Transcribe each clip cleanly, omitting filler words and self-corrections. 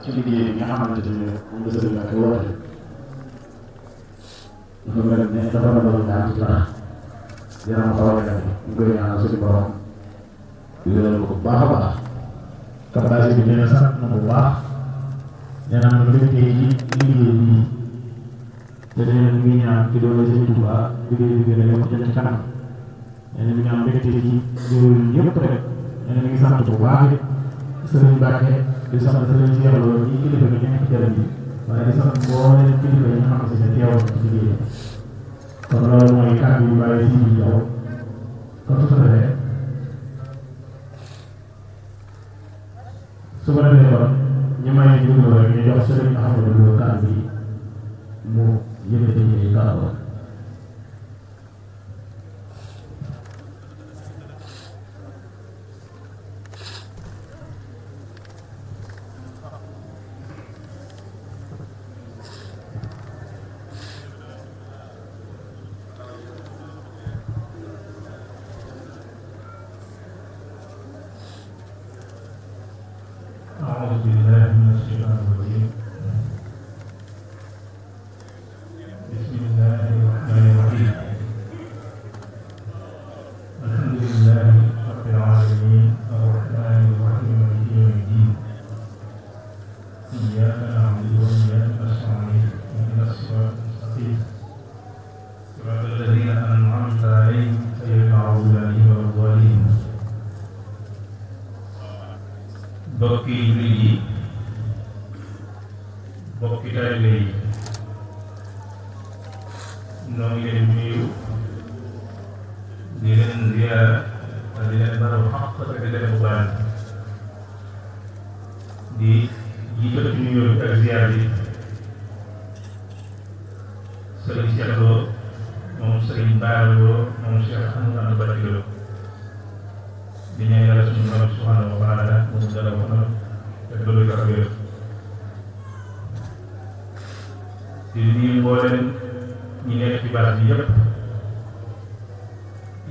ci liggéey bi nga xamante ni moom la sëriñ ak woote dafa mel ne dafa la doon ñaan ci tax yaram xaw a yàgg ñu koy ñaanal suñu borom yore ko bu baax a baax capacité bi nee na sax na bu baax nee na lu fekkee ci liggéey bi te nee na ñu ngi ñaan ci doole Sëriñ Tuubaa liggéey bi gën a yokk jëm ci kanam nee na ñu ngi am mbégte ci jëwriñ yëpp rek nee na ñu ngi sant bu baax Sëriñ Mbàkke di sant Sëriñ Cheikh Lo ñi kilifa bi nekk jërëm bi waaye di sant mbooleem kilifa yi nga xamante ne teewoon ci liggéey kon loolu mooy kàddu yu bàyyi si biir yow kon su ko defee kon ñu may déglu rek ñu jox Sëriñ Ahmadou Lo kàddu yi mu yëkkati ñu kàddu أعوذ بالله من الشيطان الرجيم بسم الله الرحمن الرحيم الحمد لله رب العالمين الرحمن الرحيم مالك يوم الدين إياك نعبد وإياك نستعين اهدنا الصراط المستقيم صراط الذين أنعمت عليهم غير المغضوب عليهم ولا الضالين bokki jullit yi bokki taalibe yi ñoo ngi leen nuyu di leen ziyaara di leen baal xaq te di leen baal di jiital ci nuyoo bi ak ziyaar bi Sëriñ Cheikh Lo moom Sëriñ Bara Lo moom Cheikh Ahmadou Badawi Lo di ñaan Yàlla suñu borom subhanahu wa taala mu dara wax te doolu ko ak wér di nuyu mbooleem ñi nekk ci baax bi yëpp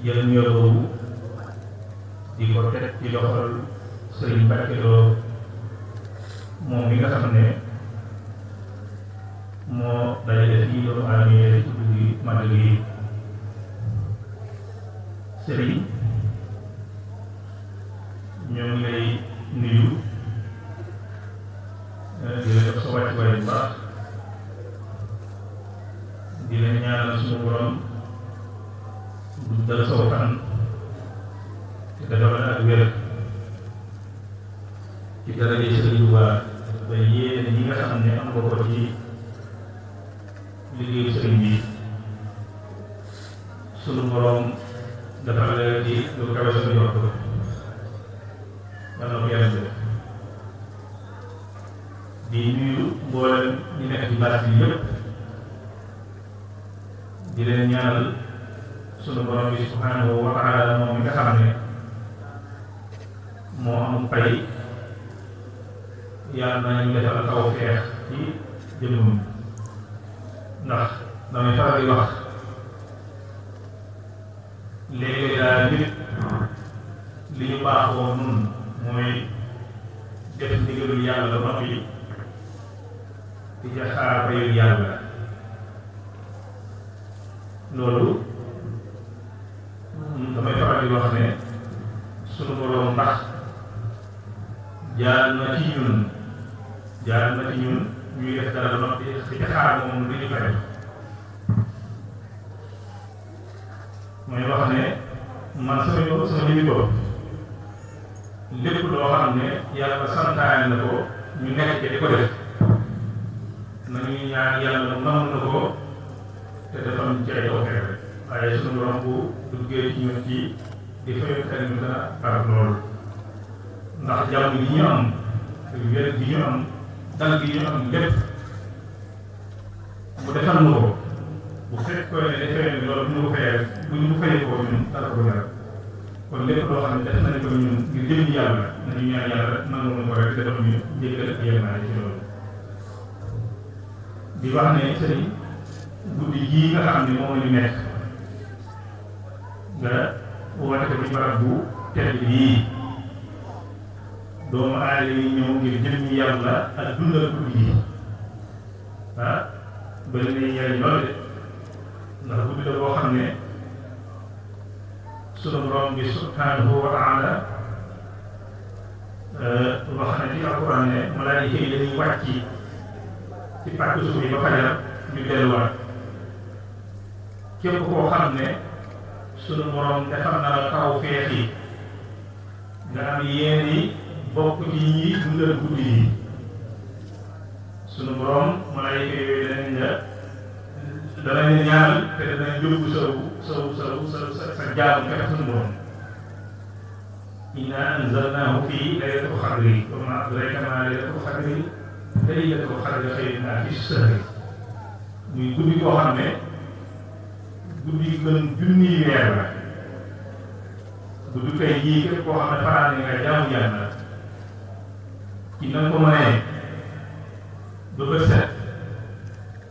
jël nuyoo boobu di ko teg ci loxol Sëriñ Mbàkke Lo moom mi nga xam ne moo dajale fii doomu aadama yi ci guddi màggal gi Sëriñ ñoo ngi lay nuyu di la jox sa wàccuwaay bu baax di la ñaanal suñu borom du dal saw fan te defal ak wér ci daraja Sëriñ Tuubaa ba yéene ñi nga xam ne am nga ko ci liggéeyu sëriñ bi suñu borom defal la ci lu kawe sa njort yàlla ko yàlla def di nuyu mboolem ñi nekk ci baraas bi yëpp di leen ñaanal sunu borom bi subhanahu wa taala moom mi nga xam ne moo am pay yàlla nañu defal kaw feex ci jëmmam ndax damay faral di wax léegi daal nit li ñu baaxoo nun mooy def ndigalul yàlla ba noppi di ca xaar bayul yàlla loolu damay faral di wax ne sunu borom ndax jaar na ci ñun ñuy def dara ba noppi di ca xaar moom li ñu ko def mooy wax ne man sama ñu bopp lépp loo xam ne yàlla santaane na ko ñu nekk ci di ko def nañuy ñaan yàlla nangu na ko te defal ñu ci ay offre waaye suñu borom bu duggee ci ñun ci di fay xel ñu dana barab loolu ndax jàmm gi ñu am wér gi ñu am dal gi ñu am lépp mu defal na ko bu fekkoon ne defee ne loolu bu ñu ko fayee bu ñu ko fayee ko ñun dara ko jaral kon lépp loo xam ne def nañ ko ñun ngir jëm yàlla nañu ñaan yàlla nangu na ko rek te defal ñu njëkkal ak yéemaay ci loolu di wax ne sëriñ guddi gii nga xam ne moom la ñu nekk nga woote ko ci barab bu tedd yii doomu aadama yi ñëw ngir jëmmi yàlla ak dundal guddi gi bëri nañu njëriñ lool de ndax guddi la boo xam ne sunu borom bi subhanahu wa taala wax na ci alquran ne malaayika yi dañuy wàcc ci pàcc suuf yi ba fajar ñu delluwaat képp koo xam ne sunu borom defal na la taw feex yi nga am yéen yi bokk ci ñi dundal guddi yi sunu borom malaayika yooyu danañ ñaanal te danañ yóbbu sa jaamu fekk sunu borom inna anzalnahu fi laylatul qadri wa ma adraka ma laylatul qadri laylatul qadri xayrun min alfi shahri muy guddi koo xam ne guddi gën junniy weer la guddi kay jii képp koo xam ne faraan nga jaamu yàlla ci na ko mënee ba bët set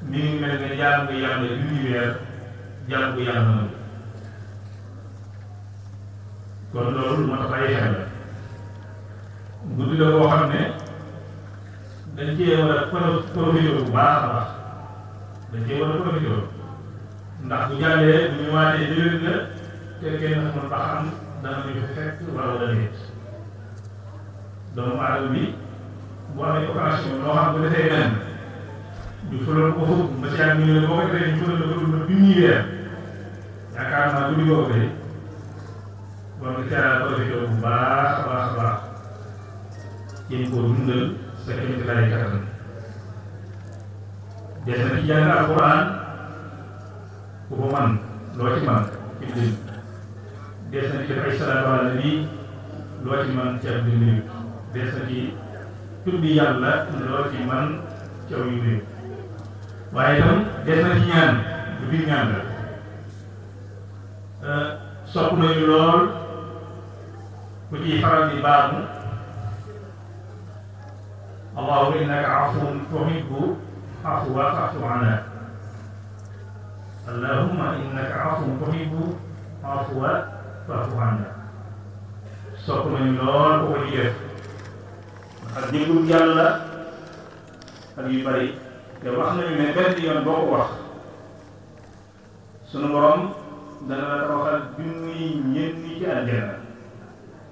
mi ngi mel ne jaamu nga yàlla junniy weer jaamu nga yàlla na kon loolu moo tax bàyyi xel la guddi la boo xam ne dañ cee war a profité bu baax a baax dañ cee war a profité ndax bu jàllee bu ñu waatee déwén la te kenn xamul ba xam dana ñu fekk wala wala déet doomu aadama bi bu amee occasion loo xam bu defee benn ñu fëloon ko fukk ba si yàgg ñu ne boo ko defee ñu fëloon la ko dund junniy weer yaakaar naa guddi boobu de bon nga caa profité bu baax a baax a baax yéen koo dundal sa kéemti lay kattan des na ci jàng alquran ku ko man loo ci man ci biir des na ci def ay salaatu ala nabi loo ci man ci ab biir des na ci tuddi yàlla loo ci man ci aw yu néew waaye itam des na ci ñaan bu biir ñaan la sopp nañu lool ku ciy faral di baamu allahumma innaka afuwwun tuhibbu afwa fa'fu anna allahumma innaka afuwwun tuhibbu afwa fa'fu anna sopp nañu lool ku ko ci def ak jéggalu yàlla ak yu bari te wax nañu ne benn yoon boo ko wax sunu borom dana la tabaxal junniy ñenni ci àjjana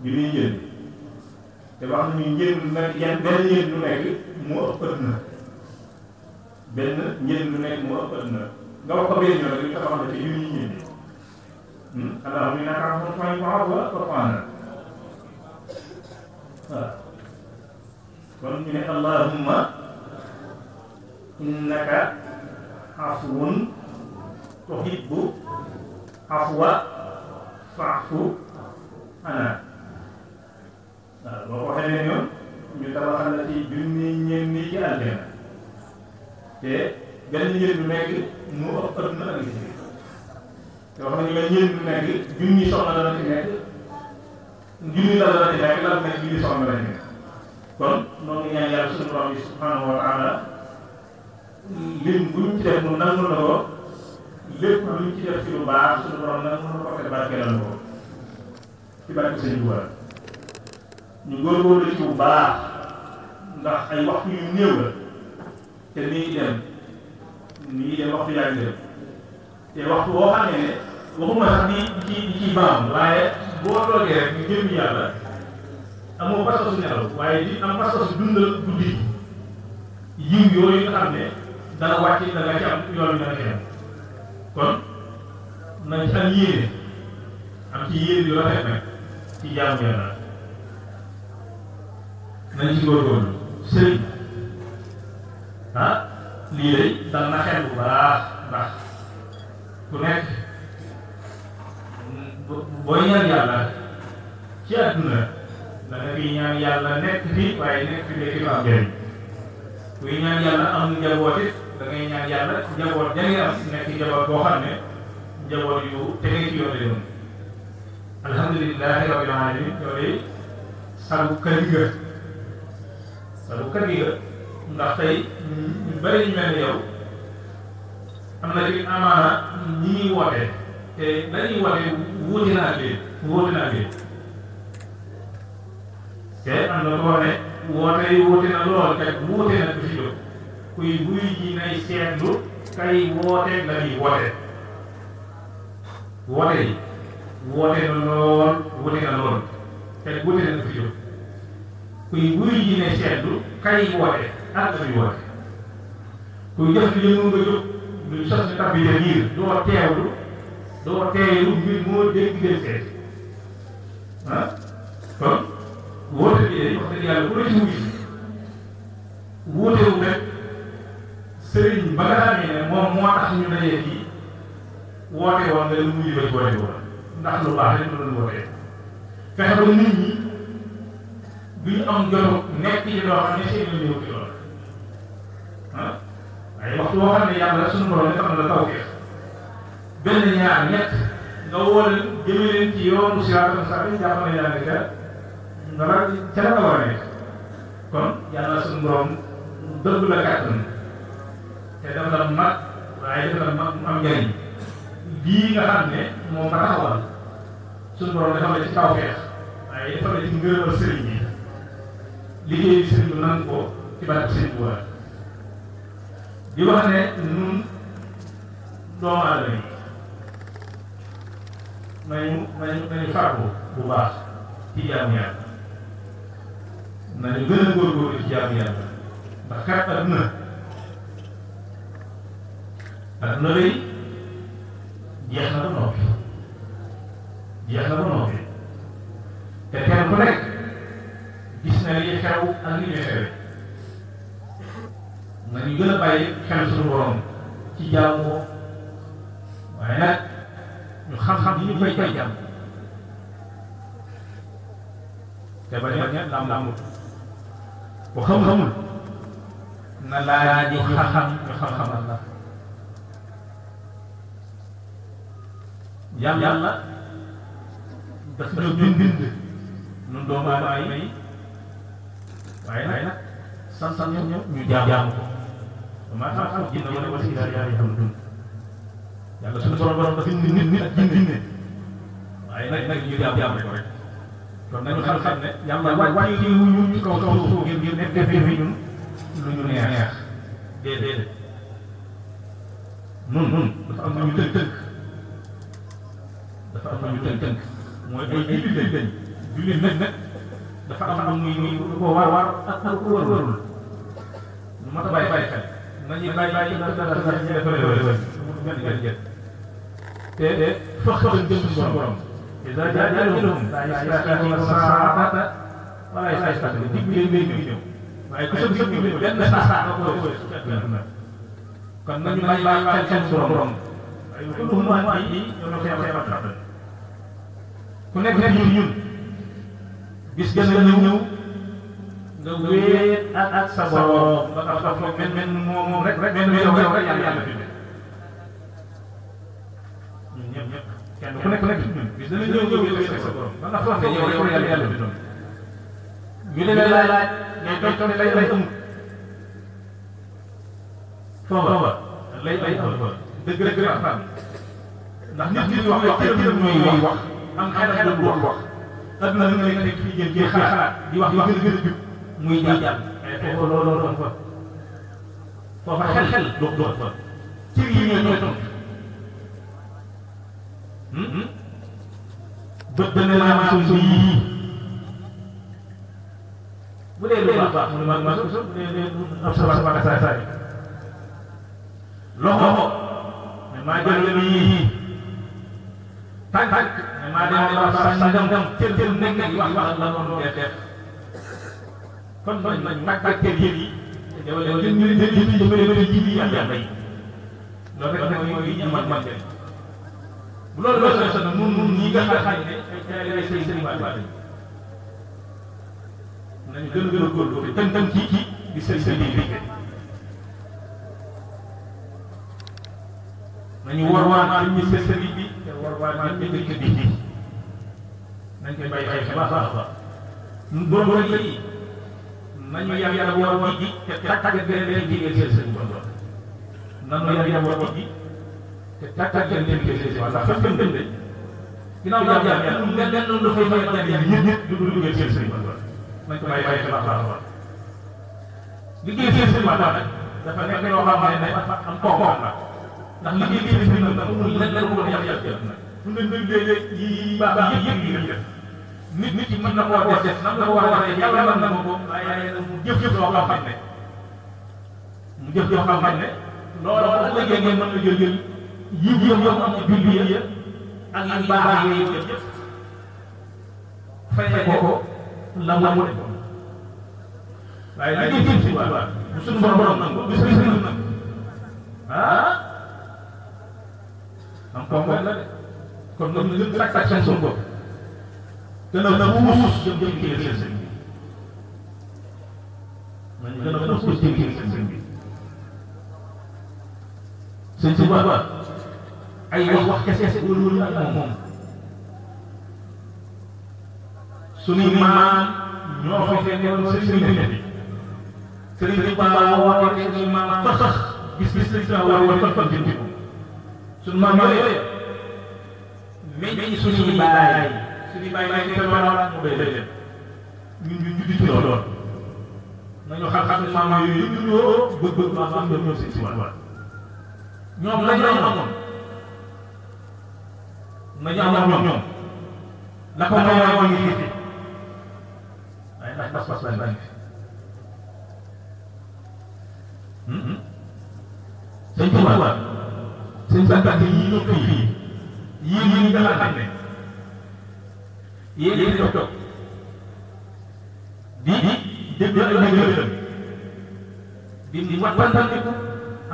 junniy njënd te wax nañu njënd nag benn njënd lu nekk moo ëpp na benn njënd lu nekk moo ëpp na nga wax ko benn yoon rek ñu tabaxal la ci junniy njënd alors ñu naka am fay ko wax wala na waaw kon ñu ne allahumma innaka afuwun tuhibbu afwa fa'fu anna waaw boo ko waxee ne ñoom ñu tabaxal la ci junni ñenn ci aljana te benn njëriñ lu nekk mu ëpp na ak gis te wax nañu la njëriñ lu nekk junni soxna dana ci nekk junni la dana ci nekk la nekk junni soxna la ci nekk kon noo ngi ñaan yàlla suñu borom bi subhanahu wa taala lim buñ ci def mu nangul na ko lépp luñ ci def ci lu baax suñu borom nag mën na ko te barkeelal ko ci barke sëñ Tuuba ñu góorgóorlu ci bu baax ndax ay waxtu yu néew la te nii dem waxtu yaa ngi dem te waxtu boo xam ne waxuma sax di ci baam waaye boo toogee rek ñu jëm yàlla amoo pas-pasu nelaw waaye di am pas-pasu dundal guddi yiw yooyu nga xam ne dana wàcc da nga ci am yoon bi dana ci am kon nañ ci am ci yéene yu rafet nag ci jaamu yàlla nañ ci góorgóorlu sëriñ lii day dal na xel bu baax ndax ku nekk booy ñaan yàlla ci àdduna da nga fi ñaan yàlla nekk fi waaye nekk fi nekk fi am njëriñ kuy ñaan yàlla am njaboot it da ngay ñaan yàlla njaboot ja ngay am nekk njaboot boo xam ne njaboot yu tege ci yoon la yoon alhamdulilahi rabbil alamin yooyu sabu kër gi ndax tey ñu bëri ñu mel ni yow am na ci amaana ñi ñuy woote te la ñuy woote wuute naa leen te am na ko wax ne woote yi woote na lool kat wuute na du fi jóg kuy wuy ji nay seetlu kay woote la ñuy woote woote yi woote na lool wuute na lool te wuute na du fi jóg kuy wuy ji nay seetlu kay woote ak la ñuy woote kuy def li yëngu nga jóg lu sos ni tab bi de ngir doo teewlu mbir moo dégg del seet ah kon woote bi day wax dëgg yàlla ku la ci wuyu wuutewu rek sëriñ ba nga xamee ne moom moo tax ñu dajee fii woote woon nga lu wuyu ba ci woote woon ndax lu baax rek lu doon wootee fexe ba nit ñi duñu am jotu nekk ci loo xam ne seen la ñëw ci lool ah waaye waxtu boo xam ne yàlla suñu borom dafa am la tawfeex benn ñaar ñett nga woo leen jëme leen ci yoonu siraatal mustaqiim jàpp na yaa ngi nga war ca la war a nekk kon yàlla suñu borom dëgg la kàttan te dafa la mag waaye dafa la mag mu am njëriñ lii nga xam ne moom nga taxawal suñu borom dafa la ci tawfeex waaye dafa la ci ngërëmal sëriñ bi liggéey sëriñ bi nangu ko ci barke sëriñ bu war di wax ne ñun doomu aadama yi nañu farlu bu baax ci jaamu yàlla nañu gën a góorgóorlu ci jaamu yàlla ndax kat adduna day jeex na ba noppi te kenn ku nekk gis na li xew ak li ñu xewe nañu gën a bàyyi xel suñu borom ci jaamu waaye nag ñu xam-xam yi ñu koy jàmm te bañ a lam bu xam-xamul na laa di xam-xam ñu xam-xamal la yàlla daf ñu bind ñun doomu aadama yi waaye nag sant ñu jaamu ko maa xam jinne wala si yaa yi xam dund yàlla suñu borom dafa nit ak jinne waaye nag ñu jaamu ko rek kon nañu xam ne yàlla wàcce wuñu ci kaw suuf ngir nekk defee fi ñun lu ñu neex déedéet nun dafa am ñu tënk mooy ay jullit lañ jullit nag dafa am muy lu ko war ak lu ko warul lu mat a bàyyi xel nañu bàyyi te fax jëm suñu borom إذا جاءهم لا يستأخرون الساعة ولا يستقدمون dig leen ñëw waaye ku sëb dig benn saa nga ko kon nañu bàyyi xel suñu borom waaye lu mu ay ñoo xeebat ku nekk ñun bis gën a ñëw nga wéet ak sa borom ba tax mel moom rek yow rek yàlla fi ñun ñëpp kenn ku nekk ñun bis dana ñëw ak sa borom ba nga xam ne yow yàlla fi doon ñu leen laaj ngay toog lay amul foofa lay amul fa dëgg am ndax nit ñi wax ñooy wax am xel bu wax adduna nga nekk fii jël ci xalaat di wax gën a jub muy jàll foofa loolu doon fa foofa xel doon fa cër yi ñooy tontu bët dana la suñ yii bu dee lu baax mu ne ma bu dee ab sa saay loxo ne maa jël nii tànk ne maa dem wax sangam cër nekk wax la noonu def kon nañ cër yi jëmale ji bi yàlla yi loolu rek mooy ñu man bu loolu loolu la nun ñi nga xam ne ay sëriñ Tuubaa nañu gën a góorgóorlu te tëm ci di sëriñ bi nañu war waa ñu sëriñ bi te war waa ñu dëkk bi nañ koy bàyyi xel baax a baax borom yi nañu yàlla war ji te tàggat leen jigéen sëriñ Tuubaa nañu yàlla war ji te tàggat leen jigéen sëriñ Tuubaa ndax fa dem de ginnaaw jaam yàlla lenn lu fay fay ñëpp du duggee seen sëriñ Tuubaa nañ ko bàyyi xel baax a baax liggéey seen nag dafa nekk loo xam ne dafa am koom-koom la ndax liggéey seen nag amul lenn lu ko yàq nag fu nga déglee yi baax yëpp yi def nit ki mën na koo def nam la ko war a def yàlla na ko waaye mu jëf loo xam ne mu jëf yoo xam ne loolu bu ëllëgee ngeen mën na jël yiw am ci biir yi ak yu baax yi yëpp fay ko la mu def waaye li ngeen ci waa bu suñu borom nangu bu suñu nag am ko la de kon nag ñu gën sàkk seen suñu bopp gën a muus jëm kii seen bi nañu gën a muus jëm kii seen bi sëñ si ba ay wax kese wóolu ak moom suñuy maam ñoo fa fekkoon sëriñ bi sëriñ Ba woote suñuy maam sax gis sëriñ Ba woote fan jëm suñu maam yooyu meññ suñuy baay te wala mu day dem ñun ñu judd ci loolu nañu xam ne maam yooyu yëpp ñoo bëgg maam ñoo sëriñ si waat ñoom lañu amoon nañu amoon ñoom la ko mooy ngi fi waaye ndax pas-pas lañ bañ sëñ Tuubaa sëñ Bàkkat yi ñëpp fii yéen nga xam ne yéen toog di déglu ay ndigalam di wattandiku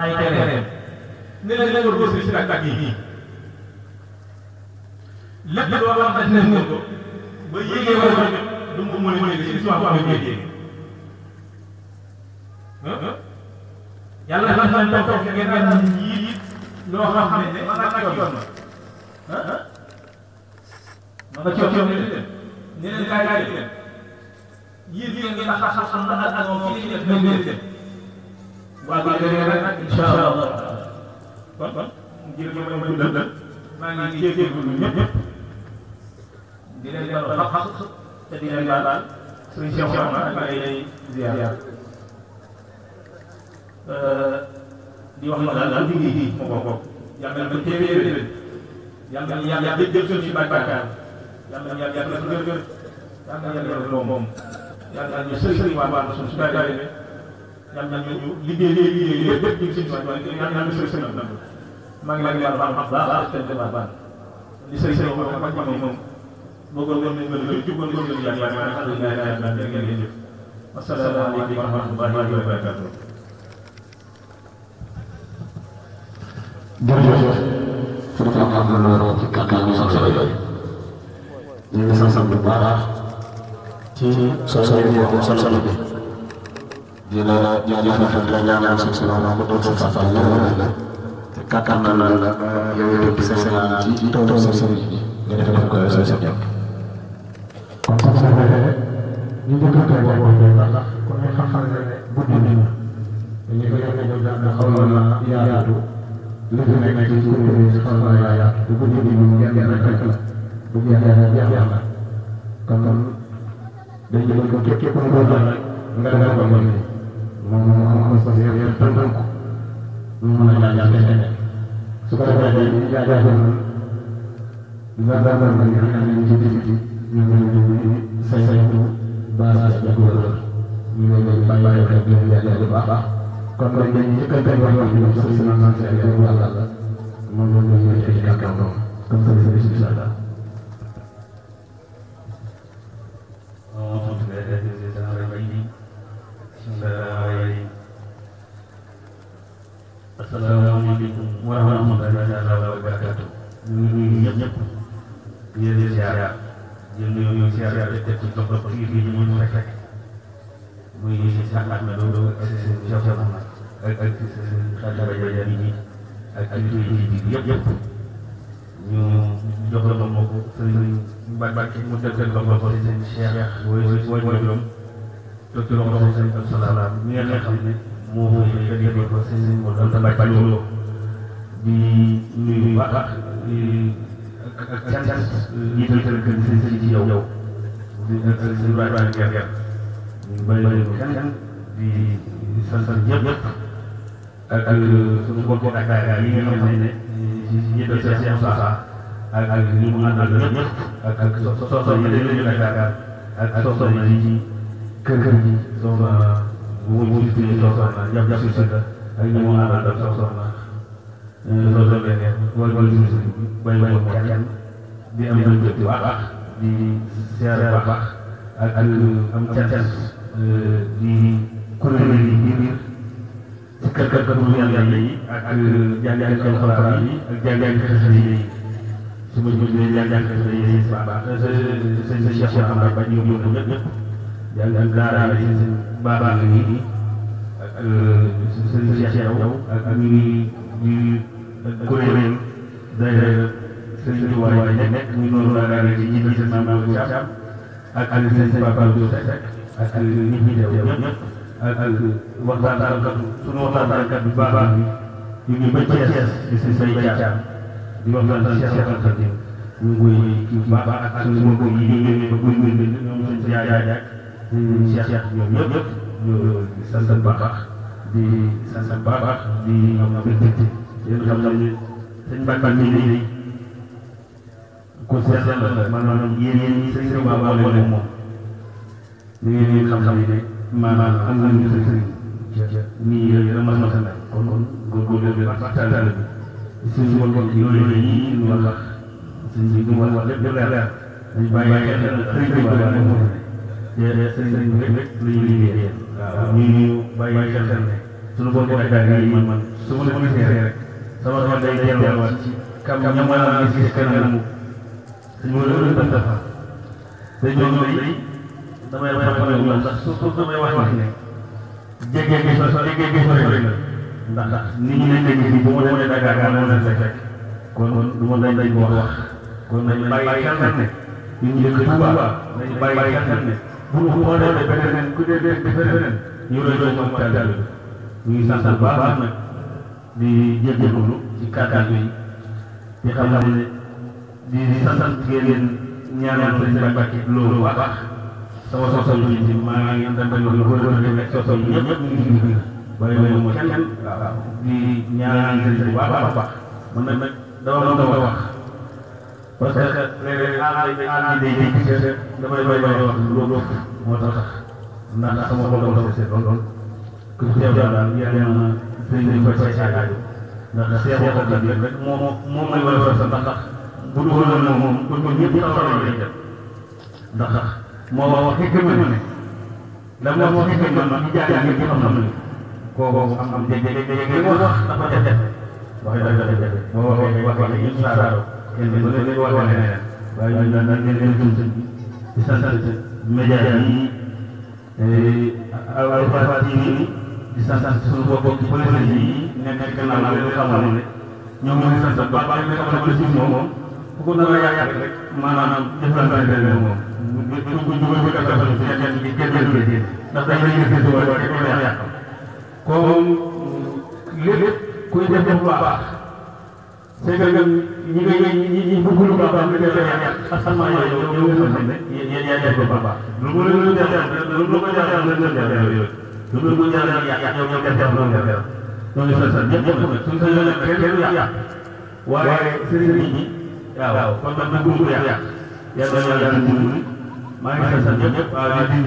ay tereem ne leen leen war si Bàkkat yi nii lépp loo xam ne def ko ba yéegee war a jot du mu mën a yéeg si histoire bu amee yéeg yàlla dafa nañ toog ngeen ngeen yii loo xam ne ma nga ci yoon ma nga ci yoon ne leen kaay leen yéen ngeen xam na ak moom ci li ngeen dem waa bi rek nag insha Allah kon jërëjëf ma dëgg maa ngi jégalu ñëpp di leen baal xaq te di leen baal suñu Cheikh na maa ngi lay ziar di wax ma daal liggéey moo ko yàlla na téeméer yàlla jël suñu bàkkaar yàlla yàlla gër yàlla moom yàlla ñu sëriñ waa suñu taalibe yàlla ñu liggéey lépp ñu suñu yàlla ñu sëriñ maa ngi lay baal baax te baax li sëriñ moom bëggoon nañu mën a jubboon nañu yàlla alhamdulilah jërëjëf asalaamaaleykum wa rahmatullahi wa barakatuh. jërëjëf sëriñ Abdoulaye ci kàddu yi sant yooyu ñu ngi sant bu baax ci solo bi di la jaajëfal di la ñaanal suñu borom mu doon sa fa la te kàttan na la yow yow di sa sëriñ ci tool sa sëriñ bi nga def ko sa jàpp kon comme ça ñu njëkkante boobu ndax ku ne xam ne guddi na dañu ko yónnee ñu jàng xaw na yaatu li fi nekk ci kuréel yi xaw na yaatu bu guddi bi moom yenn rek la bu jeex na kon dañu ko képp ku ko jël rek nga def ko mën moom am sa yéen tënk ko ñu mën a jàng keneen su ko defee ñu jaajëfal gendarme yi nga xam ne ñu ci biti ñu ngi saytu base ak wër ñu ngi leen bàyyi xel di leen yàlla bu baax kon nag dañuy njëkkante wax ñu sax si naan seen yow yàlla moom la ñu ñëw ci kàddoom comme ça c'est bismillah asalaamaaleykum wa rahmatullahi wa barakatuh. ñu ngi ñëpp di leen ziar jël ñu ziar teg ci jox ko kii bi ñu ñu fekk muy Cheikh Ahmed Lo ak Cheikh Ahmed ak Khadija Diagne bi ak kilifa yi yëpp ñu jox la moom ko sëriñ Mbacke mu dëggal ko sëriñ Cheikh woy doom docteur Mouhamed Sëriñ Abdou mi nga xam ne moo fay ko sëriñ Mouhamed Mbacke Lo di nuyu baax ak cant jiital kër gi sëriñ ci yow di sëriñ Ibrahima Gueye ñu bàyyi ko kenn di sant ñëpp ak suñu mbokki Dakar yi nga xam ne ci yëpp Cheikh Moussa ak ñu mu àndal ñëpp ak soxna yi ñu Dakar ak soxna yi ci kër gi soxna mu ci soxna jàpp si ak ñu mu àndal soxna loolu la leen war war ñu bàyyi ko kenn di am mbégte bu baax di ziar bu baax ak am cant di kuréel yi biir ci kër yàlla yi ak jàng alxuraan yi ak jàng xasida yi su ma jógee jàng xasida yi baax sëñ Cheikh Ahmad ba ñu yóbbu ñëpp jàng daara yi sëñ baax yi ak sëñ Cheikh Yaw ak ñi di kuréel daayira sëñ Tuubaa yi nekk ñu noonu daara ci ñi sëñ Maam Thiam ak sëñ Papa Diouf Seck ak nit ñi teew ñëpp ak waxtaankat sunu waxtaankat bu baax bi ñu ngi ba Thiès di si say Thiam di waxtaan Cheikh Khadim ñu ngi koy kii bu baax ak suñu mbokk yi ñu ngi ba guy ñoom suñ si yaay ak Cheikh ñoom ñëpp ñu sant baax di sant baax di am mbégte yéen xam ne sëñ Mbacke mi ngi ko seetal la maanaam yéen ñi sëñ Tuubaa boole moom ñu ngi xam-xam ne maanaam am nañu sëriñ nii yooyu dama mën a mel kon góorgóorlu bi baax taal bi suñu mbokk yooyu yi ñu wax suñ bi ñu wax lépp leer dañu bàyyi xel sëriñ Tuubaa moom te sëriñ bi rek lu ñu liggéey waaw ñu bàyyi xel ne suñu mbokk Dakar yi man su ma la gisee rek sama xol day delluwaat ci kam ñamal gis kanamu suñu loolu dafa te ñoom day damay waxal ak ñoom ndax surtout damay wax ne jege gi sori la ndax nit ñi leen dégg fii bu ma demee Dakar moo leen fekk kon du ma dañ ko wax kon nañ bàyyi xel ne ñu ngi dëkk Touba nañ bàyyi xel ne bu ñu xoolee beneen ku dee beneen ñu roy moom tàll ñu ngi sant bu baax nag di jégalu ci kàddu yi di xam ne di sant ngeen ñaanal sëñ Mbacke loolu baax sama sosal yi ci maa ngi ànd ak lu góor rek sosal yi ñëpp ñu ngi biir bàyyi ma kenn waaw di ñaanal sëñ bu baax a baax man nag dama mën a wax parce que léeg-léeg ànd day gis damay wax loolu moo tax ndax sama xol dafa seet lool ku teew daal yàlla na sëñ bi ko ci aajo ndax seexoo ko rek moom may war a ndax bu dul woon moom kon ñëpp sawar lañ def ndax moo wax xëgg ma ne dama wax xëgg ma ñu jaay ñi xam ne kooku am dégg wax dafa jafe waxi dafa jafe moo wax ñu saaro kenn du ne wax leneen waaye ñu daan leen gëm sëñ bi di sant média yi Alpha TV di sant suñu bokk police yi nekk naa leen xamal ne ñoom ñoo ngi sant ba baax nga xam ne ci moom bu ko nar a yàq rek maanaam jëflante leen moom bu dugal ko defal ci ñenn ñi génn ndax dañ lay gis ci wala ko yàq comme lépp kuy def bu baax c'est que ñi bëgg lu baax nga def yàq asamaan yow nga xam ne yéen yaa def bu baax lu ko lu def lu ko jaxal la def lu ko jaxal yàq yow def lu def ñoo sa ñëpp suñu sa yoon kenn yàq waaye sëriñ ñi waaw kon nag bëgg ko yàq yàlla dimbali maa ngi sant ñëpp waaw di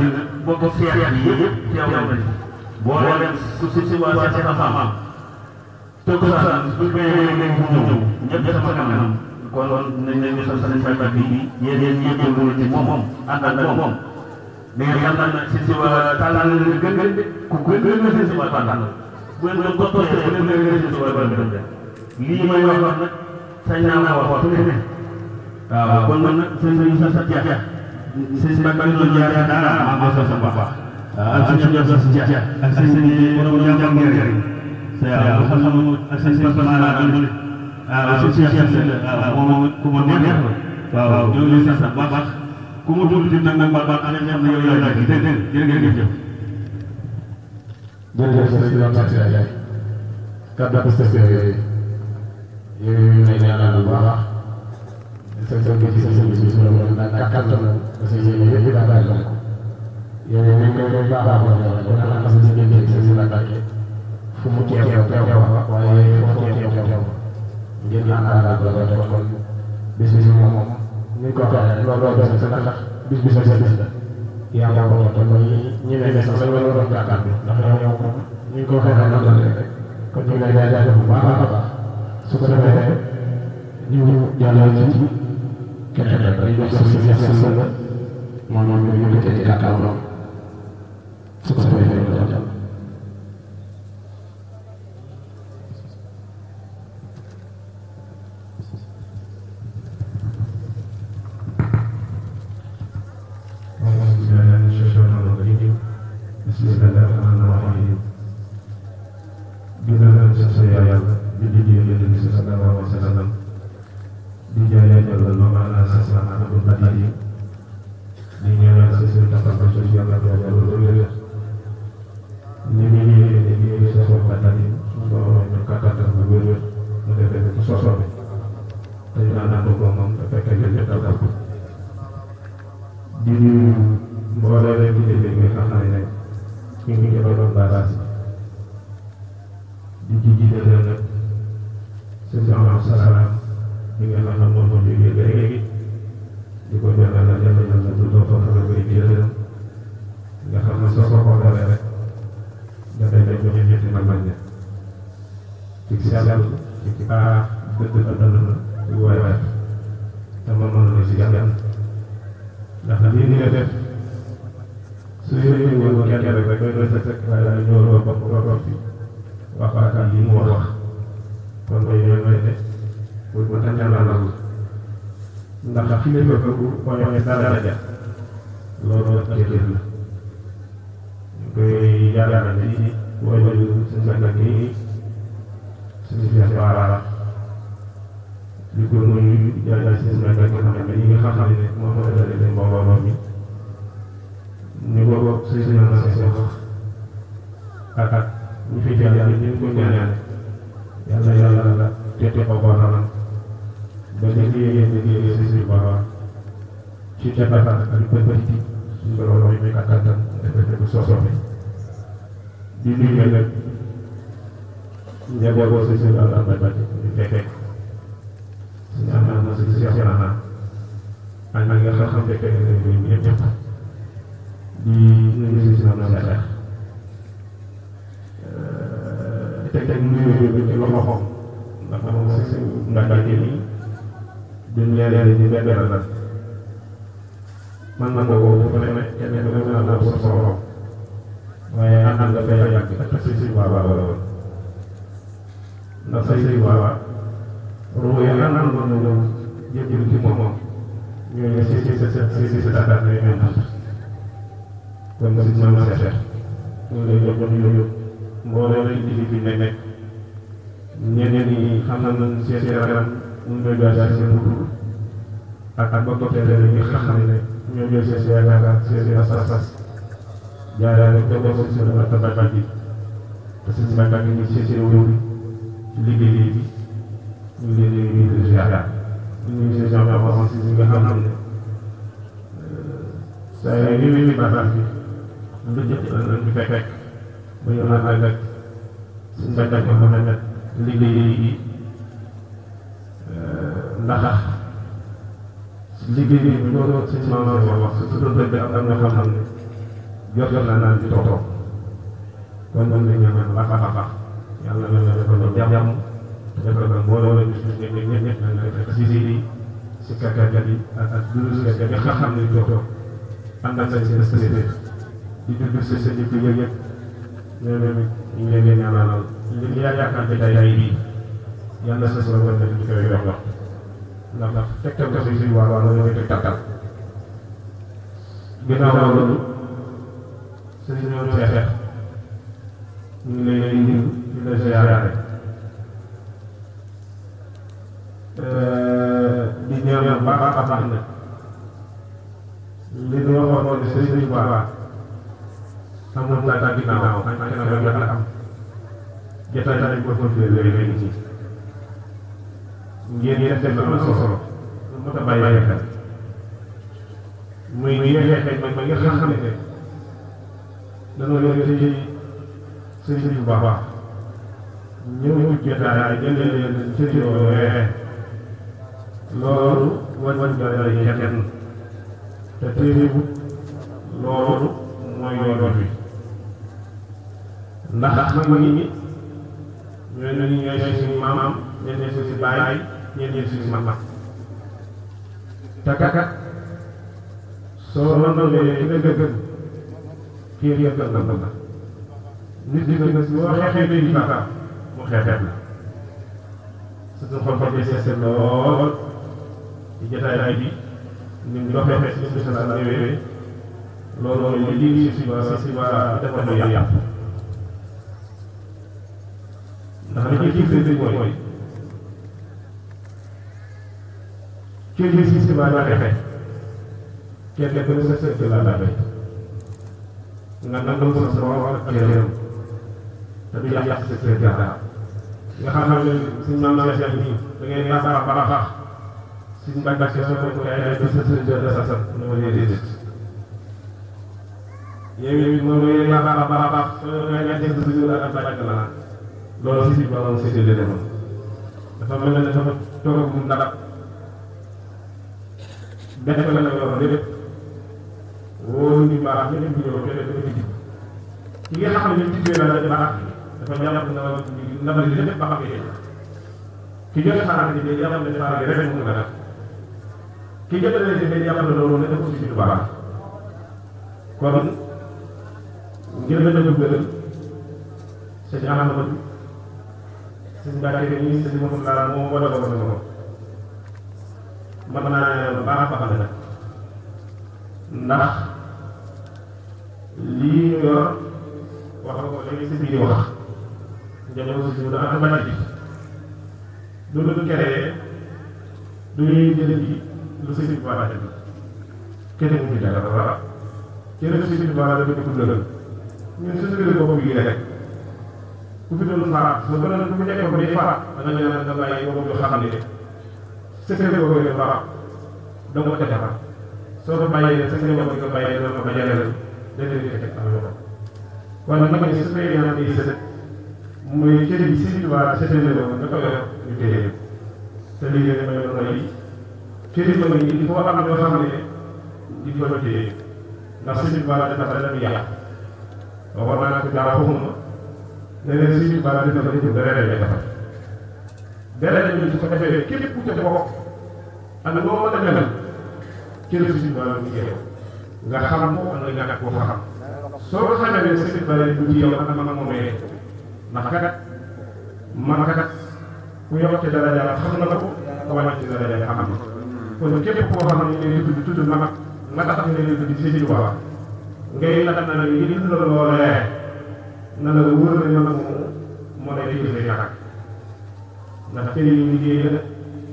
bokk seex yi yëpp teew nañ boo dem si waa seex xam-xam toog sa bu béyee léegi mu ñëw ñëpp sama kanam kon nañ leen sant sëñ Mbacke bi yéen ñëpp ci moom ànd ak moom da ngeen xam na si waa tàllal gën ku gën na si waa tàllal bu leen ko toogee bu leen gën si waa tàllal lii may wax nag sañ naa wax ne waaw kon man nag sëñ sa jeex sëñ Mbacke bi doon jaar daara am sa sa baax ak sëñ sa jeex ak sëñ borom ñam ngeen waaw xam ak sëñ Mbacke doon waaw sëñ Cheikh waaw moom ku ma neex la waaw ñoo ngi sa baax ku ma dul nag nag baax ak ñam yow yow la dégg jërëjëf jërëjëf kaddu ak yooyu ñu ñaanal bu baax sa bi ci sa bi ci la mo na kattan parce que yooyu yëpp daa bàyyi ko yooyu ñu koy baaxoo ba nga xam ne ñu ngi si la Mbàkke fu mu teew waaye fu mu teew ngeen àndaat la kon bis bi moom ni ko waxee loolu doon sa ndax bis la yaa ko kon ñi ne sax la doon gàttal bi ndax yow moom ñu ko waxee noonu rek kon ñu lay jaajëfal bu baax a baax su ko defee ñu jàllale ci keneen rek dañuy jox sa la moom ñu yëkkati ci kàddu su ko defee ñu jàll Bismillahirrahmanirrahim. Ginnaaw sa yàlla di Yonent bi sallallahu alayhi wa sallam di jaajëfal Mawlana Cheikh Ahmadou Badawi di ñaanal sa sëriñ Tafa Cheikh yàlla wér ñu ngi Cheikh Badawi ñu kàttan bu wér mu defee ko sosobe te ñu naan ko moom te fekk ñu taw ko di mbooloo di dégg nga xam ne ñu ngi doon baaraas di jiite nag sëñ Salaam ñi nga xam ne moom moo jógee léegi di ko ñaanal yàlla dundoo foofu la koy jëlee nga xam ne soo ko xoolee rek dafay dem joxe ñetti mag ña ci sell ci baax dëgg dal na ci waay te moom mën na si yàlla ndax lii ni nga def su yéene woon kenn rek doy na sëkk waaye ñoo doon bopp doon fi waxtaan yi mu wax kon koy ñooy may ne bu tax ñaanal ndax fi nga fekk ko ñooy daraja loolu ak jëf la ñu koy yaakaar ne ci wàllu suñu nag yi suñu Cheikh Bara di ko nuyu jaajëf si suñu nag nga xam ne yi nga xam ne moom moo dale mbooloo mi ñu bokk suñu na Cheikh ak ñu fi jàll yàlla ñu ko ñaanal yàlla la tete ko borom ba liggéey si suñu borom ci defar ak bëti suñu borom yi kattan defal ko sosobe di nuyu nag njaboot si suñu àll ba ñu fekkee suñu am na suñu Cheikh Yana ak nga xam ne fekkee nañ ñëpp di nuyu si suñu am na teg nuyu ci loxoom ndax moom si ndànk yi duñ ñaareel ñu benn la man na ko bu ko demee kenn ku ne mën naa ko sa borom waaye ànd nga fay yàgg ak si si waawaa la woon ndax say si waawaa ruu yi ànd na ñëw jëjël ci moom ñooñu si daal lay mel kon si ñoom la seet ñu lay jox ñu mbooloo lañ di fi nekk ñeneen ñi xam nañ seen yaram mu ngi doon jaay seen dugub ak ba côté yi nga xam ne ñoo jël seen yaakaar seen asas jaarale ko ba seen tabax bi te seen mbàkk yi ñu ci seen wéw bi ci liggéey bi ñu leen di ziar ñu ngi seen avance yi nga xam ne saa yi ni baax bi lu jëf ñu fekk ba ñu ànd ak suñu mbàkk yi mën a nekk liggéey yi ndax liggéey bi ñu ko suñu maam wax su doon dëgg am na xam-xam ne jot na naan di toog kon moom la ñu ñaan baax a baax yàlla na la defal jàmm defal la mbooloo la ñu ñëpp na fekk si si kàkkaat yi ak dund si nga xam ne toog ànd ak seen société di dund si seen yëpp yëpp ñooñu ñu ngi leen di ñaanal li yaakaar ne tey bii yàlla sa solo nga def ñu koy wax ndax tegtal ko si suñu waa loolu mooy tegtal ginnaaw loolu suñu ñoom seex ñu ngi lay nuyu di la ziyaare di ñaan baax a baax nag li ñu waxoon ne Sëriñ Tuubaa amul tànk ginnaaw ak kanam rek la am jotaay dañ ko fële léegi nii ngeen def am na solo moo tax bàyyi xel muy yéexee ma nga xam ne dana leen ci sëriñ bu baax ñëw jotaay jënd leen ci yooyee loolu wañ doy kenn te téewut loolu mooy yoon wi ndax mag ñi ñooy suñu maam ñooy suñu baay ñooy suñu mag te kat soo nangalee ki nga gën kii nga gën la nit ñi nga boo xeexee bi baax mu xeexeet la suñu xol bi seet lool ci jotaay bi ñu ngi doxee si suñu sa ñëwee loolu mooy lii si ba defal lu yàpp ndax li ñuy firnde mooy kii bi si ba defee kenn ku ne sa sëkk la la bay nga nangam sa borom ak këram te du yàq sa kër dara nga xam ne suñu maam la Cheikh nii da ngay baax suñu mbàgg ak soo ko ay sa sa ne ma déedéet yow moom mooy baax soo koy nga def sa jur ak mbàgg la loolu si borom séddale demoon dafa mel ne dafa toog mu ndab benn ko la yor lépp wóolu ñu baax ñëpp ñu ñëw kenn dafa ci ki nga xam ne ñu tibbee la baax dafa jàpp na ndabal li lépp ba xam ne ki jot xalaat ni day jàpp ne xalaat rek mu nga def ki jot na ne day jàpp ne loolu ne dafa ci baax kon ngir la ñu gëral sëñ Amadou sëñ Mbacke ni sëñ Moussa moom wala wala ko mën naa baax a baax la ndax lii ñu yor wax nga ko léegi si biir wax jamono si dafa am bàcc bi lu dul keree du ñuy jëlee ji lu si biir baax bi keneen mu ci dara dara keneen si biir baax dafa ko dëggal ñun suñu biir bopp yi rek ku fi doon farat soo doon ku njëkkee ko day farat da nga ñaan nga bàyyi boobu yoo xam ne secret boobu yoo farat doo ko defar soo ko bàyyee sa njaboot nga bàyyee doo ko bàyyee dana leen teg am loxo wala nag ni su fekkee ñaan di sët muy cër bi si waa seetlu la woon da ko yor ñu téye te liggéey mooy mooy cër yi mooy il faut am loo xam ne il faut téye ndax si waa dafa dana yàq waxoon naa ko dara waxuma ne leen si waa dafa dara lay defar dara ñu su ko defee képp ku ca bokk ak noo mën a mel cër si waa mu jeex nga xam ko ak nga ñàkk koo xam soo ko xamee ne sëñ bi du ci yow ak ma moomee ndax kat man kat ku yokk ci dara yàlla xam na ko ku wàññi ci dara yàlla xam na kon képp koo xam ne ñu ngi tudd na mag nga tax ne leen tudd ci sëñ Tuubaa ngay la na ne li la loolee na la wóor na ñoom moo lay déglu ñaxak ndax tey ñu liggéey la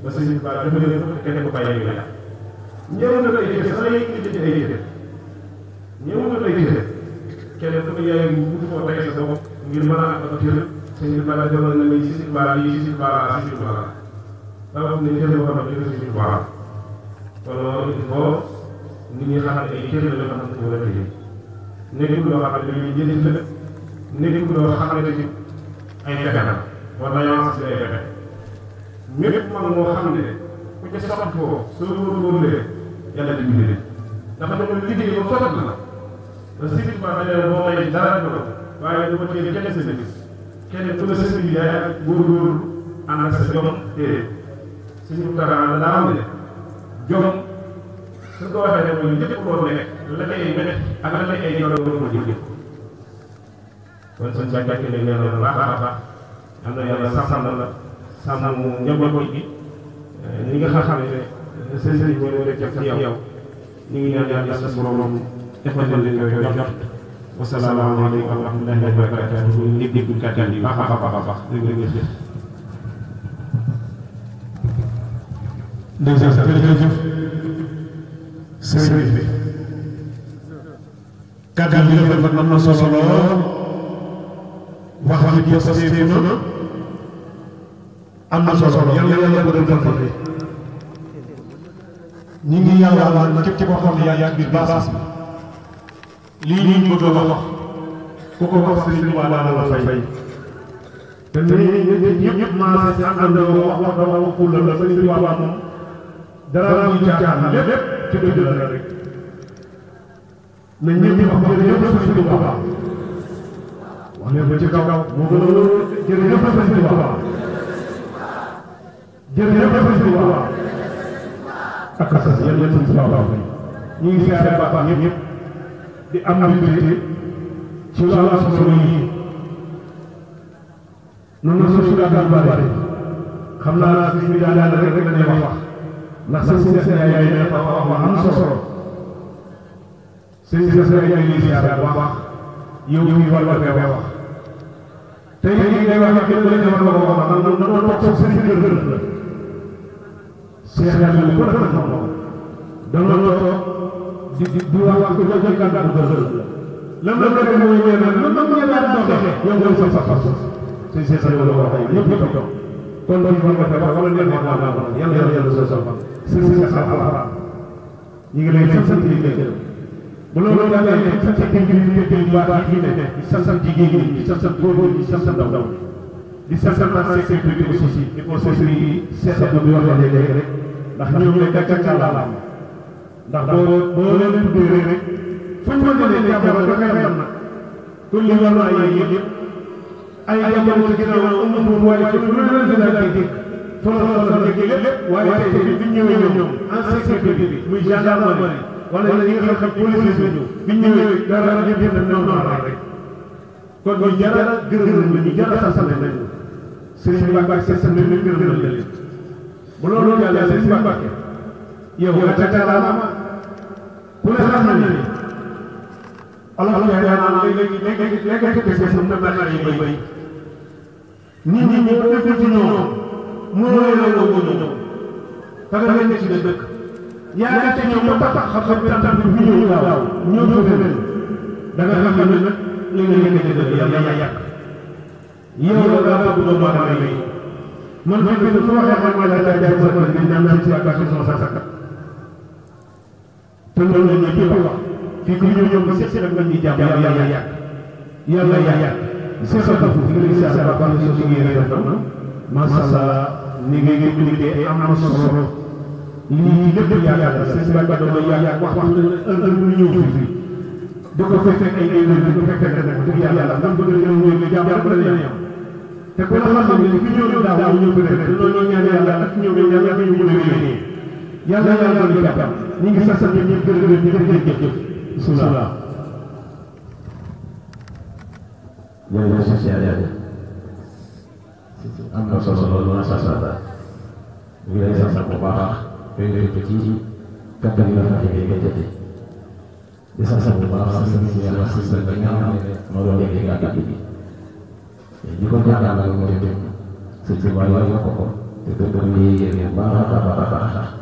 ba sëñ Tuubaa dafa leen ko kenn ku bàyyi la ñëw na lay jëfe sax yéen ngi jëfe ay jëfe ñëw na lay jëfe kenn ku ne yaay wutu ko tey sa bopp ngir mën a am cër sëñ bi bala demal na may si bala yi si bala si bala dafa am ne jëfe boo xam ne si bala kon loolu il faut nit ñi xam ne ay cër la yoo xam ne war a liggéey nekkul loo xam ne dañuy jënd la nekkul loo xam ne ci ay fexe la wala yoo si ay fexe mépp mag moo xam ne ku ci soxat foo soo góorgóorlee yàlla di bind ndax dama liggéey ba soxat la parce que si biir baax boo may dara dama waaye dama téye kenn sa nit kenn ku la sa sëriñ yaay ak góorgóorlu ànd ak sa jom téye suñu dara daa am ne jom su ko waxee ne mooy lépp loo nekk la lay mene ak la lay ay ñoro war ko jëf kon suñu bàjjake ne nee na baax a baax am na yàlla sàmm la sàmm njaboot gi ñi nga xam ne seen sëriñ ñoo nekk ci yow ñu ngi ñaan yàlla sa borom defal leen koy jox wasalaamaaleykum wa rahmatullahi wa barakatuh ñu déglu kàttan yi baax a baax a baax jërëjëf jërëjëf sëriñ bi kàddu yi rafet na solo lool wax ji posté na am na solo yàlla yàlla ko doon ñi ngi yàlla képp koo xam ne yaa ngi biir baas lii ñu bëgg a wax ku ko wax Sëriñ Tuubaa dana la fay te nii ñëpp maase àndandoo wax fulla la Sëriñ Tuubaa moom dara mu caaxaan lépp ci dëgg la rek na ñëpp wax jërëjëf Sëriñ Tuubaa wax leen ko ci kaw moo gën a jërëjëf Sëriñ Tuubaa jërëjëf Sëriñ Tuubaa ak sa yéen Sëriñ Tuubaa ñu ngi siyaare baax ñëpp di am mbégte ci lu am solo yi noonu la suñu gàttal bari xam naa si ñu daal rek dañuy wax ndax sëñ Cheikh Ndiaye ne dafa wax am solo sëñ Cheikh Ndiaye ñu ngi siyaare bu baax yow ñu war nga wax tey jii day wax ak yéen dañu war a wax na toog seen kër la Cheikh Ndiaye ko dafa xam dana toog di wax ko joxe kàddu gërëm la lam la ko mooy ñëna lam la ñëna doxé yow nga sa sa sa ci ci sa lo wax ñëpp ñëpp tok kon do ñu nga wax wala leen wax na yalla yalla sa sa ci ci sa ala ñi ngi lay sant di gërëm bu loolu dañu sant ci ngi di baax yi ne di sant jigéen ñi di sant góor di sant ndaw di sant sécurité aussi il faut aussi c'est do wax léegi rek ndax ñoom ñooy gàcce la ndax boo leen tuddee rek fu ñu mën a leen jàppale ba ngay xam nag kon li war naa yéeg yëpp ay jamono ci ginnaaw amul waaye fu ñu leen di daal di fa la dégg lépp waaye tey bi ñu ñëwee ñoom en sécurité bi muy gendarmerie wala ñi nga xam police bi ñëw bi ñu ñëwee dara yëpp yëpp dañ doon rek kon ñu jara gërëm la ñu jara sant nañ Serigne Mbacke sant nañ gërëm la leen bu loolu yàlla Serigne Mbacke yow nga ca ku ne xam na ni Allah ya naan léegi te seen na ba yi bay nit ñi ñu def ci ñoom mo leen la wo ñoom ta nga leen ci dëkk yaa ci ñoom ta xam tan bi ñu waaw ñoo do leen da nga xam ne nak li nga leen ci dëkk yàlla yak yow la ba bu do ma may man fi su waxe man la jaay ma ko di ñaan ci ak sama sakka te loolu la ñuy wax fii ku ñëw ñoom seet si rek nga ñuy jàmm yàlla yàgg seet sa bopp fi nga gis sa baax na ci ngeen def na masha Allah ni ngay liggéey am na solo lii lépp yàlla seen ba do yàgg wax ñu ñëw fi da ko fekk ay di ko fekk nak dëgg yàlla ndam bëgg ñu ñu jàmm la ñam te ko la xam ne fi ñëw daaw ñu ko def loolu ñaan yàlla ak ñëw yàlla ñu ñu ñu yàlla yàlla ñu jàmm ñi ngi sant ñëpp gërëm ñi jëf bismillah jërëjëf social yàlla am na solo loolu ma sa ñu ngi lay sant bu baax koy ko ci kàddu yi nga xam ne ngay jëte di sant bu baax sa sëñ yàlla sa sëñ ba nga xam ne moo doon yëg kàddu bi di ko jàngal moo dem sëñ si waaye yokk ko te ko doon yéegee baax a baax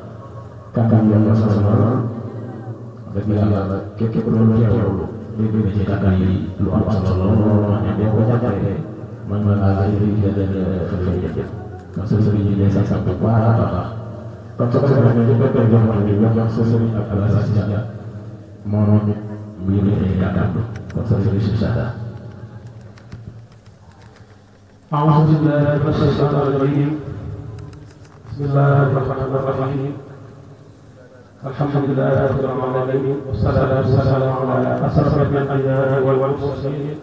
kàttan yàlla sa sama lool dëgg yàlla képp ku doon teewlu dégg ci kàttan yi lu am solo lool wax ne boo ko jàngalee man ma laa lay fay jëf kon sa sëriñ yi lay sant bu baax a baax comme sa sëriñ ne ñu koy jox ma ñu jox sa sëriñ ak Alassane Dia moom it mu yëngu kàttan kon sa sëriñ si Sata أعوذ بالله من الشيطان الرجيم بسم الله الرحمن الرحيم الحمد لله رب العالمين والصلاة والسلام على أشرف الأنبياء والمرسلين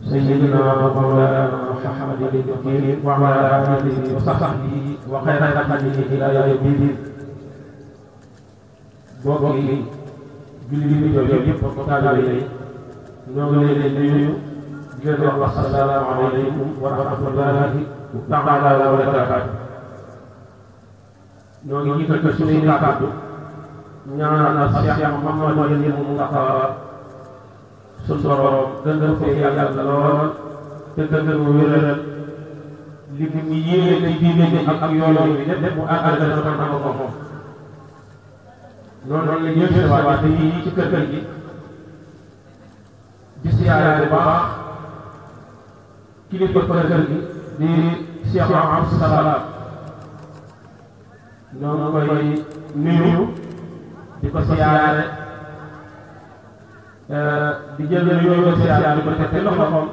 سيدنا ومولانا محمد الكريم وعلى آله وصحبه وخير خلقه إلى يوم الدين. بوكي julli yo yépp taalibe ñoo ngi leen di nuyu di leen wax assalaamu alaykum wa rahmatullahi taala wa barakaatuh. ñoo ngi jiital ko suñuy kàddu ñaanal Cheikh Mouhamadou Mountakha suñu borom gën fee yàggal lool te gën mu wéral li mu yéene ci diine ji ak yoon wi lépp mu àggal na ko moom. noonu la ñëw si waat yi ci kër gi di siyaare bu baax kilifa kër gi di Cheikh Abdou Salam ñoo koy nuyu di ko siyaare di jël yooyu siyaar di ko teg ci loxoom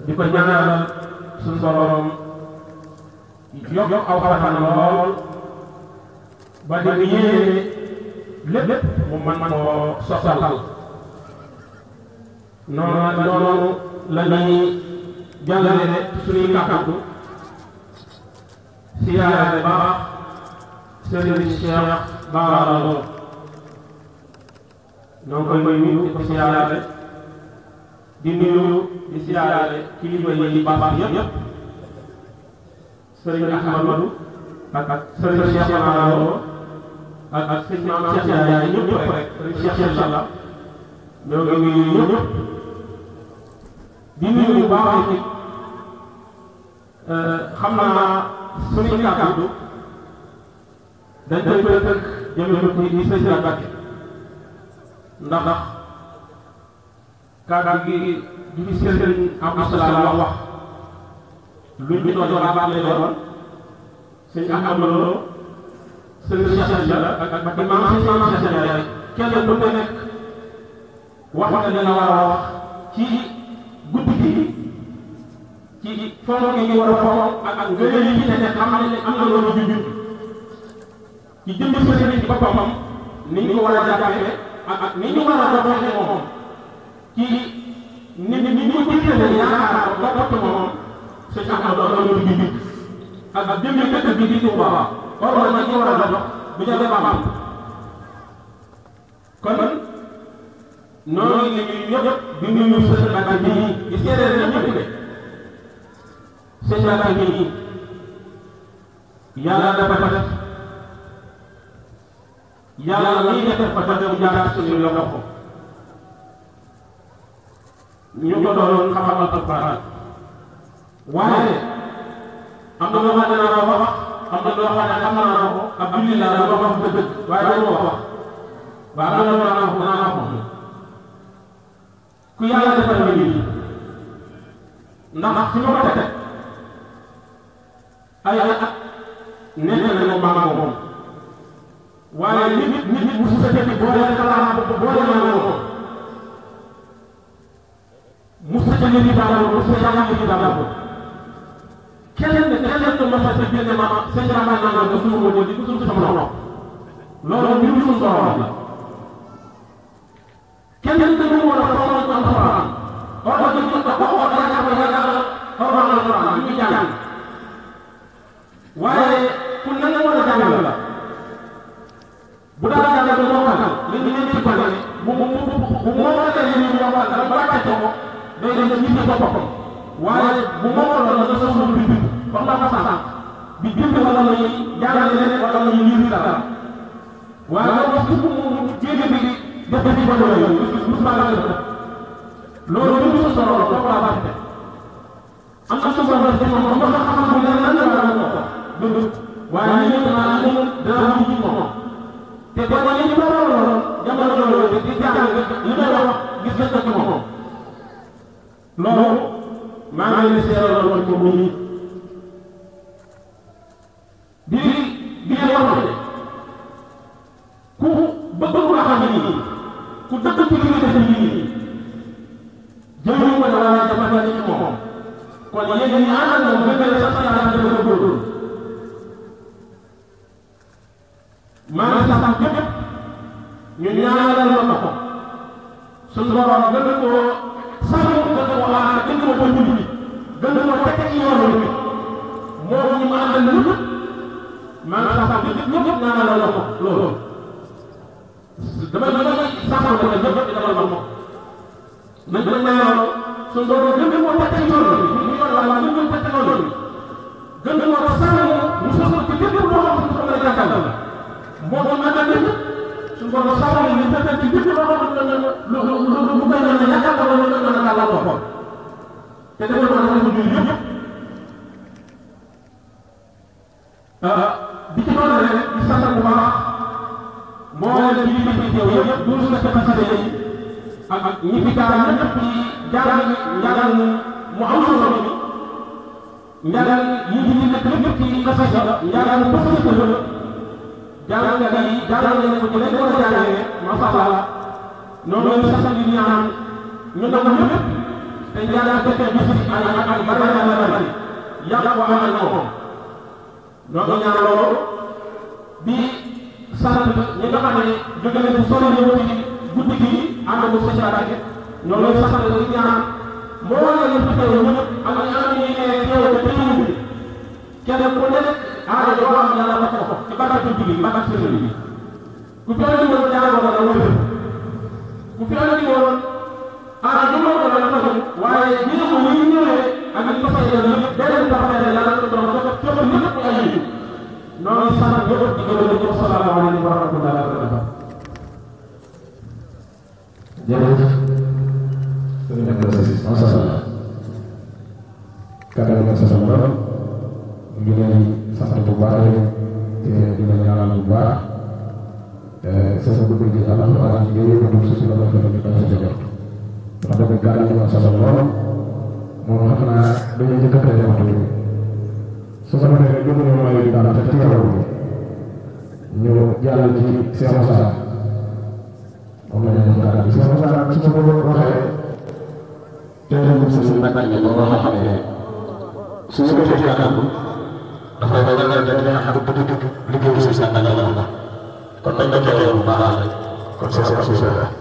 di ko ñaanal suñu borom yokk aw fan lool ba di yéene lépp mu mën koo sottal noonu la ñuy jàllale suñuy kàddu siyaare baax Serigne Cheikh Bara Lo ñoo koy nuyu di ko siyaare di nuyu di siyaare kilifa yi baax yëpp Serigne Ahmadou ak Serigne Cheikh Bara Lo ak sëñ Maam Cheikh Ndiaye ñëpp rek Serigne Cheikh la ñoo ngi nuyu ñëpp di nuyu bu baax it xam naa suñuy kàddu dañ koy tënk jëmee ko ci sëñ Mbacke ndax kàddu gi di fi Serigne Abdou Salam wax luñ ci doon baax lay doon sëñ Ahmadou Lo sëñ Cheikh Ndiaye ak imam Cheikh Ndiaye kenn ku nekk wax nga dina war a wax ci guddi gi ci fonk yi war a fonk ak ngëneel yi ci nekk xam ne am na loolu junj ci jëmmi sëriñ ci boppam ni ñu ko war a jàppee ak ni ñu war a doxee moom ci ni ñu ko jëlee yaakaar ko topp moom sëñ Ahmadou loolu junj ak jëmmi dëkk bi di Tuuba war na ci war a dox bu ca defam kon noonu la ñuy ñëpp di nuyu sëñ Mbacke bii di séeréer la ñëpp de sëñ Mbacke bii yàlla dafa def yàlla lii def fa def mu jaar suñu loxo ñu ko doon xamal alquran waaye am na loo xam ne naa ko wax am na loo xam ne xam naa ko ab julli la dama wax dëgg waaye dama ko wax waaye am na loo xam ne naa ko ku yàlla defal ma nii ndax fi ma ko teg ay at nekk na maam moom waaye nit mu sa teg boole kalaam boole naa ko mu sa teg ni daal mu sa yàlla ni daal kenn ma sa teg ne ma sa jama naa ko suñu mo di ko suñu sama loxo loolu ñu suñu borom la kenn dañu war a xoolal ko alquran xoolal ko alquran ñu jàng waaye ku na nga war a jàng la bu daa jàng moo xatal li ñu leen ci bale bu moo xatal li ñu yombal dara ba wàcce ko day dem ci ci boppam waaye bu moo xatal la sa sunu bi ba nga fa sax bi bind wala la ñuy jàngale leen wala la ñuy dara waaye loolu bu mu jéege bi def ci ba loolu lu ñu solo la ko la batte am na solo la def moom ba nga xamal ne lan la war a ko waaye ñu na ñu dara ñu ci moom te ba ñu ko loolu jamono loolu di jàng li may wax gis nga ci moom loolu maa ngi leen seeral loolu ko mu di wax ne ku bëgg lu xam ni ku dëkk ci li def nii jëmu ko dara dafa la ci moom kon yéen ñi ànd ak moom bëgg sax yàlla dafa góor maa sax képp ñu ñaanal ma ko suñu borom gën ko sàmm gën ko aar gën ko julli gën ko teg ci yoon bi moom ñu àndal lu maa sax képp ñëpp ñaanal la ko loolu dama saxal ko ñëpp di defal ma ko nañ ko ñaanal suñu borom gën ko teg ci yoon bi ñu yor la ñu ko teg ci yoon bi gën ko sàmm mu sosal ci képp loo xam ne ko la jàkkal moom àndal na suñu borom sàmm ñu teg ci képp loo xam ne lu koy na yaakaar ko lu na la ko te defal ko na ko julli yëpp di ci doon rek di sant bu baax moo leen di fi teew yëpp du la capacité yi ak ñi fi gaal ñëpp yi njàngal mu am solo bi njàngal yi ci nekk lépp ci message la njàngal mu bëgg la jàngal yi jàngal nañ ko ci lañ war a jàngee masha Allah ñoo ngi sax di ñaan ñu nangu lépp te ñaan fekkee bis bi ay bari yàlla ko amal moom ñoo ngi ñaan loolu di sant ñi nga xam ne jóge nañ bu sori ñëw ci guddi gi ànd ak sa jaarake ñoo ngi sant di ñaan mbooloo yi fi teew ñëpp ak ñi am ñi ne teew te teew bi kenn ku nekk aada joo am yàlla wax ko ci barke guddi gi barke sëriñ bi ku fi andi woon jàng ko la wër ku fi andi woon aada joo ko la ko waaye bi ñu ñëwee ak ñu fay yàlla yëpp beneen taxawee yàlla ko doon ko ci ko ñëpp ay yi noonu sant ñëpp di gërëm ñëpp salaamaaleykum wa rahmatullahi wa barakatuh jërëjëf sëriñ Abdou Aziz masha Allah kàddu gi sa borom ngi leen sant bu baax te di la ñaanal bu baax sa sa bëgg gi alhamdulilah ñu ngi yëngu si la ko ñu ko sa jot wax dëgg gàddu gi sa borom moom xam naa dañuy njëkkante waxtu bi su ko defee rek gëmu ñu mooy dara te teewul ñu jàllal ci Cheikh Moussa moom la ñu gàddu gi Cheikh Moussa su ko waxee tey bu su nak ñu ko waxee su ñu ko defee kàddu dafay doon nga dina xam bu dëgg liggéeyu si sa ngal la kon dañ ko teewul bu baax rek kon c'est ça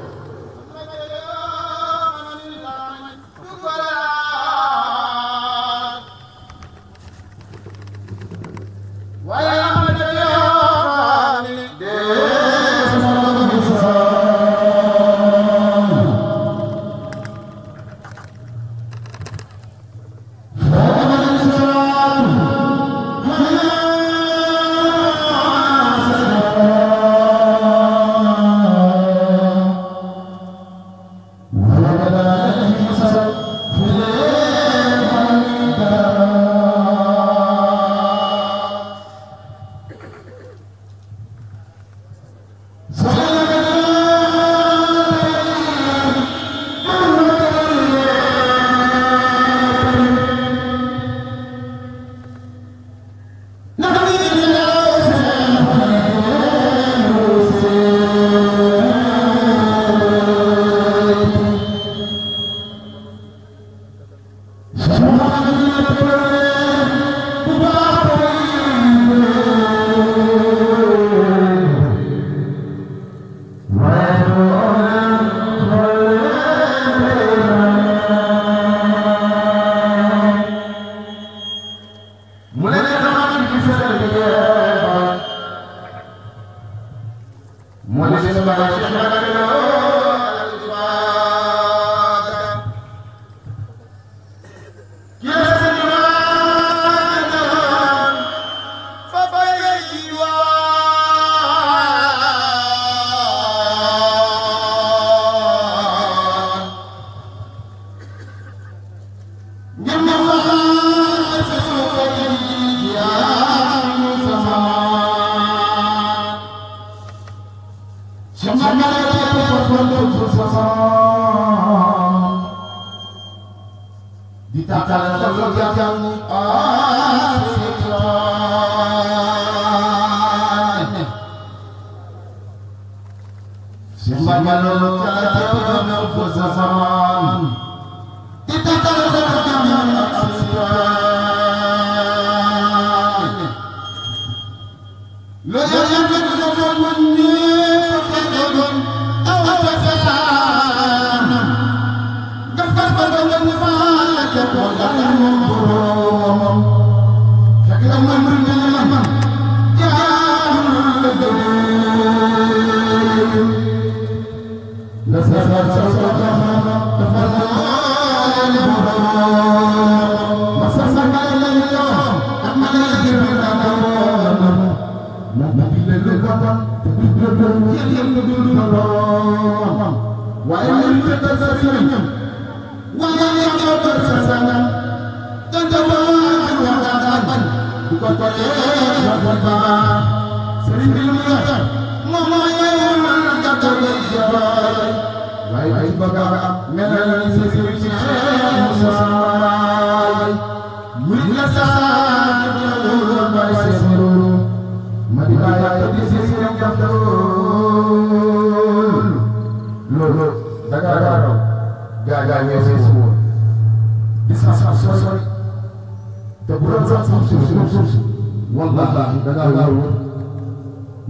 Lolo weesu woon distance bu sori te bu doon sax suuf wallaahi da ngaa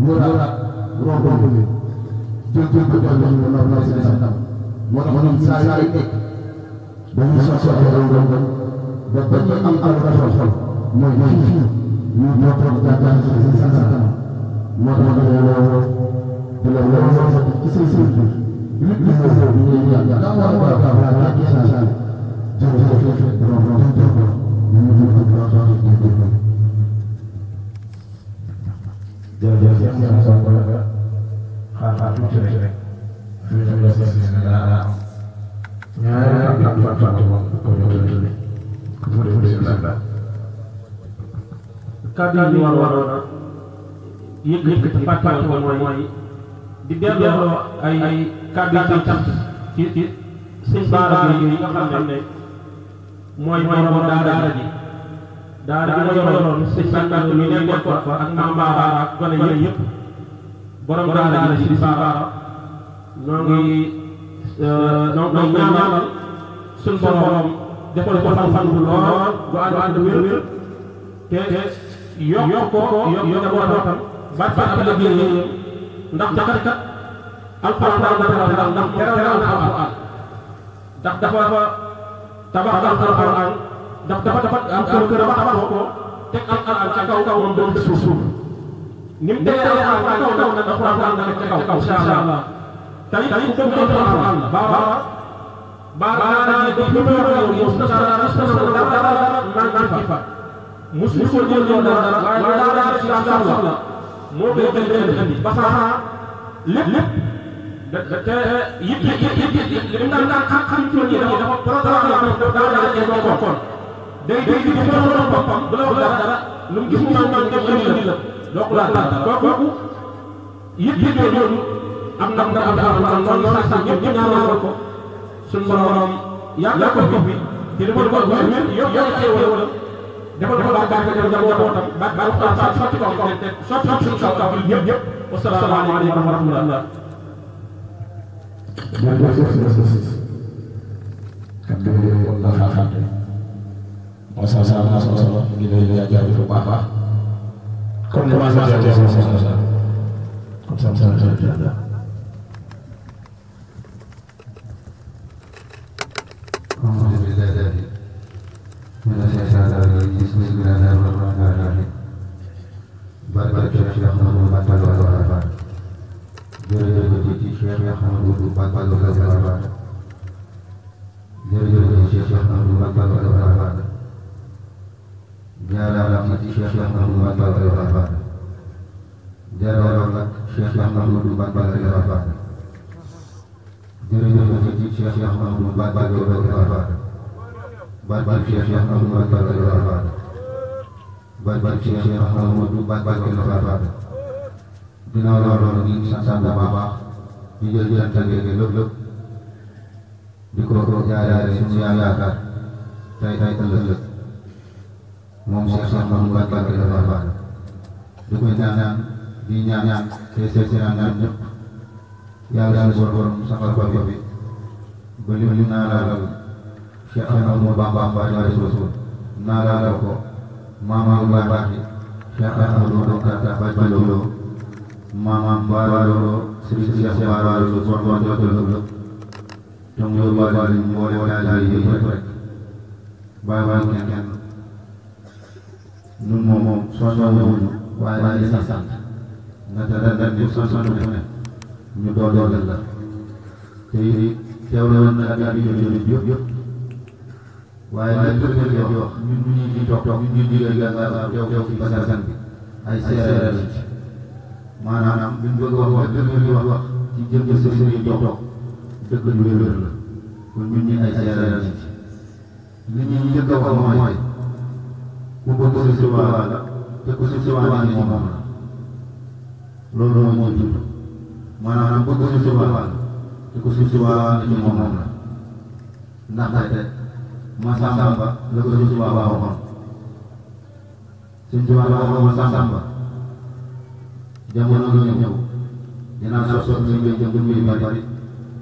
wëraat romb ni jël ko jox na seen ndam moo tax saa yu nekk dañuy soxla ba ñu am xol mooy fii ñoo toog jàppale seen kanam moo tax di la ci seen bi li ñu ñaan da war a jërëjëf ñoom soo ko defee xaar tuuti rek fi ñu la seet si ne daa am ñaari ak fàtte moom ko jox mu def la kàddu yi ñu waroon a yëkkati fàtte woon mooy di delloo ay kàddu yi cant ci sëñ Baara yi nga xam ne mooy borom daara ji ma yoroon sëñ Baara mi nekkoon fa ak maam Baara ak gone yëpp borom daara ji sëñ Baara ñoo ngi ñaanal suñ borom defal ko fan bu lool bu ànd wér te yokk ko njabootam barke ab liggéeyam ndax kat alxuraan daal ndax teral na alxuraan ndax dafa tabax alxuraan ndax dafa am kër tabax ko teg alxuraan ca kaw moom doon suuf ni mu tegee alxuraan ca kaw nag alxuraan na ca kaw insha Allah tey ku gëm alxuraan la baara naa ko ñu fa musu ko jël dara waaye dara ci soxla moo koy indi ba sax lépp te yit li mu daan xam ci ñi dafa programme dafa kon day di boppam du la wax dara lu mu gis mu man indi la doo ko laaj dara kooku yit yooyu am noonu sax ñëpp ñaanal ko suñu borom yàlla ko bi te dafa ko wér yokk xéewal dafa bàkkaar ko njabootam ba sotti ko sotti suñu kaw ñëpp wasalaamaaleykum wa rahmatullah kaddu yi la fàtte masa solo ngi lay jaajëf bu baax comme commencé من الشيطان الرجيم بسم الله الرحمن الرحيم بارك الشيخ محمود بن الوهاب jërëjëf Cheikh Ahmadou Bamba Wahab jërëjëf Cheikh Ahmadou Bamba Wahab jaaraama Cheikh Ahmadou Bamba Wahab jaaraama Cheikh Ahmadou Bamba Wahab jërëjëf Cheikh Ahmadou Bamba Wahab barke Cheikh Ahmadou Bamba Wahab barke Cheikh Ahmadou Bamba Wahab ginnaaw loolu ñu ngi sant bu baax di jël jantale lépp di ko jaarale suñu yaakaar tey ëllëg moom Cheikh Ahmadou Bamba Wahab di koy ñaan di ñaan te ñaan ñëpp yàlla suñu borom saxal ko bi ba li naalal Cheikh Ahmadou Bamba Rasul naalal ko maamam baax Cheikh Ahmadou Bamba Mama Baro Sri Cheikh Baro Sorbonne Jotul Jom yo bari mbolé dal yi rek ba kenn nun mom soso wuñu waye ni sant na da ni soso ne ñu do la te teewlo na ak yëpp waye la tëgg yo wax ñun ñi di tok ñun di nga teew fi basan bi ay séeréer maanaam li ñu bëgg wax wax ci jëm sëriñ yi toog dëgg lu wér la kon ñun ñi ay seeréer lañ ci li ñuy njëkk a wax mooy ku bëgg Sëriñ Tuubaa la te ku Sëriñ Tuubaa ni moom la loolu mooy dund maanaam bëgg Sëriñ Tuubaa la te ku Sëriñ Tuubaa ni moom la ndaxte Masamba la ko Sëriñ Tuubaa waxoon Sëriñ Tuubaa waxoon Masamba jamono nga ñëw dinaa sos ñu jëm muy bari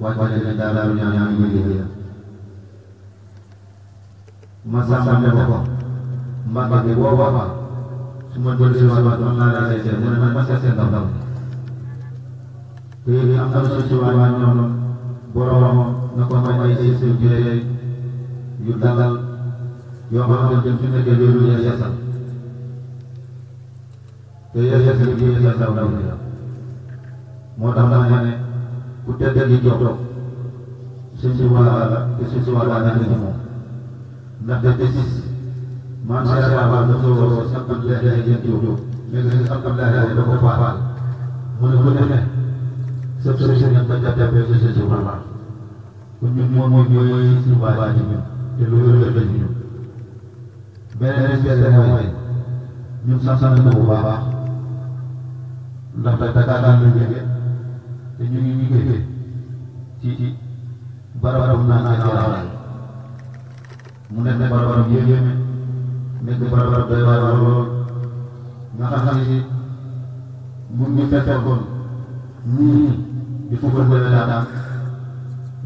wàcce leen daaru ñaan ñu liggéey Masamba ne ko Mbàkke booba su ma dellu si waat man naa la seet mu ne man ma seet ndaw te am na su si waat ñoom borom na ko may ay seet yu dalal yoo xamante ne fi nekkee loolu yeesal te yeesal bi yeesal ndaw la moo tax ma ne ku tedd gi toog suñ si wàll la te suñ si wàll la nekk moom ndaxte desis maam Cheikh Ba dafa woo Abdoulaye Dieng Diop mais que Abdoulaye da ko faal mu ne ko ne sëb sëriñ ba jàppee si si wàll kon ñun moom mooy si waa ji ñun te loolu la ñu beneen bi mooy ñun sant na bu baax ndax Dakar la jóge te ñu ngi jóge ci barabam naa jaaraay mu nekk barabam yéeme nekk barabam doy waar lool nga xam ne mu ngi fekkoon ñii di football daan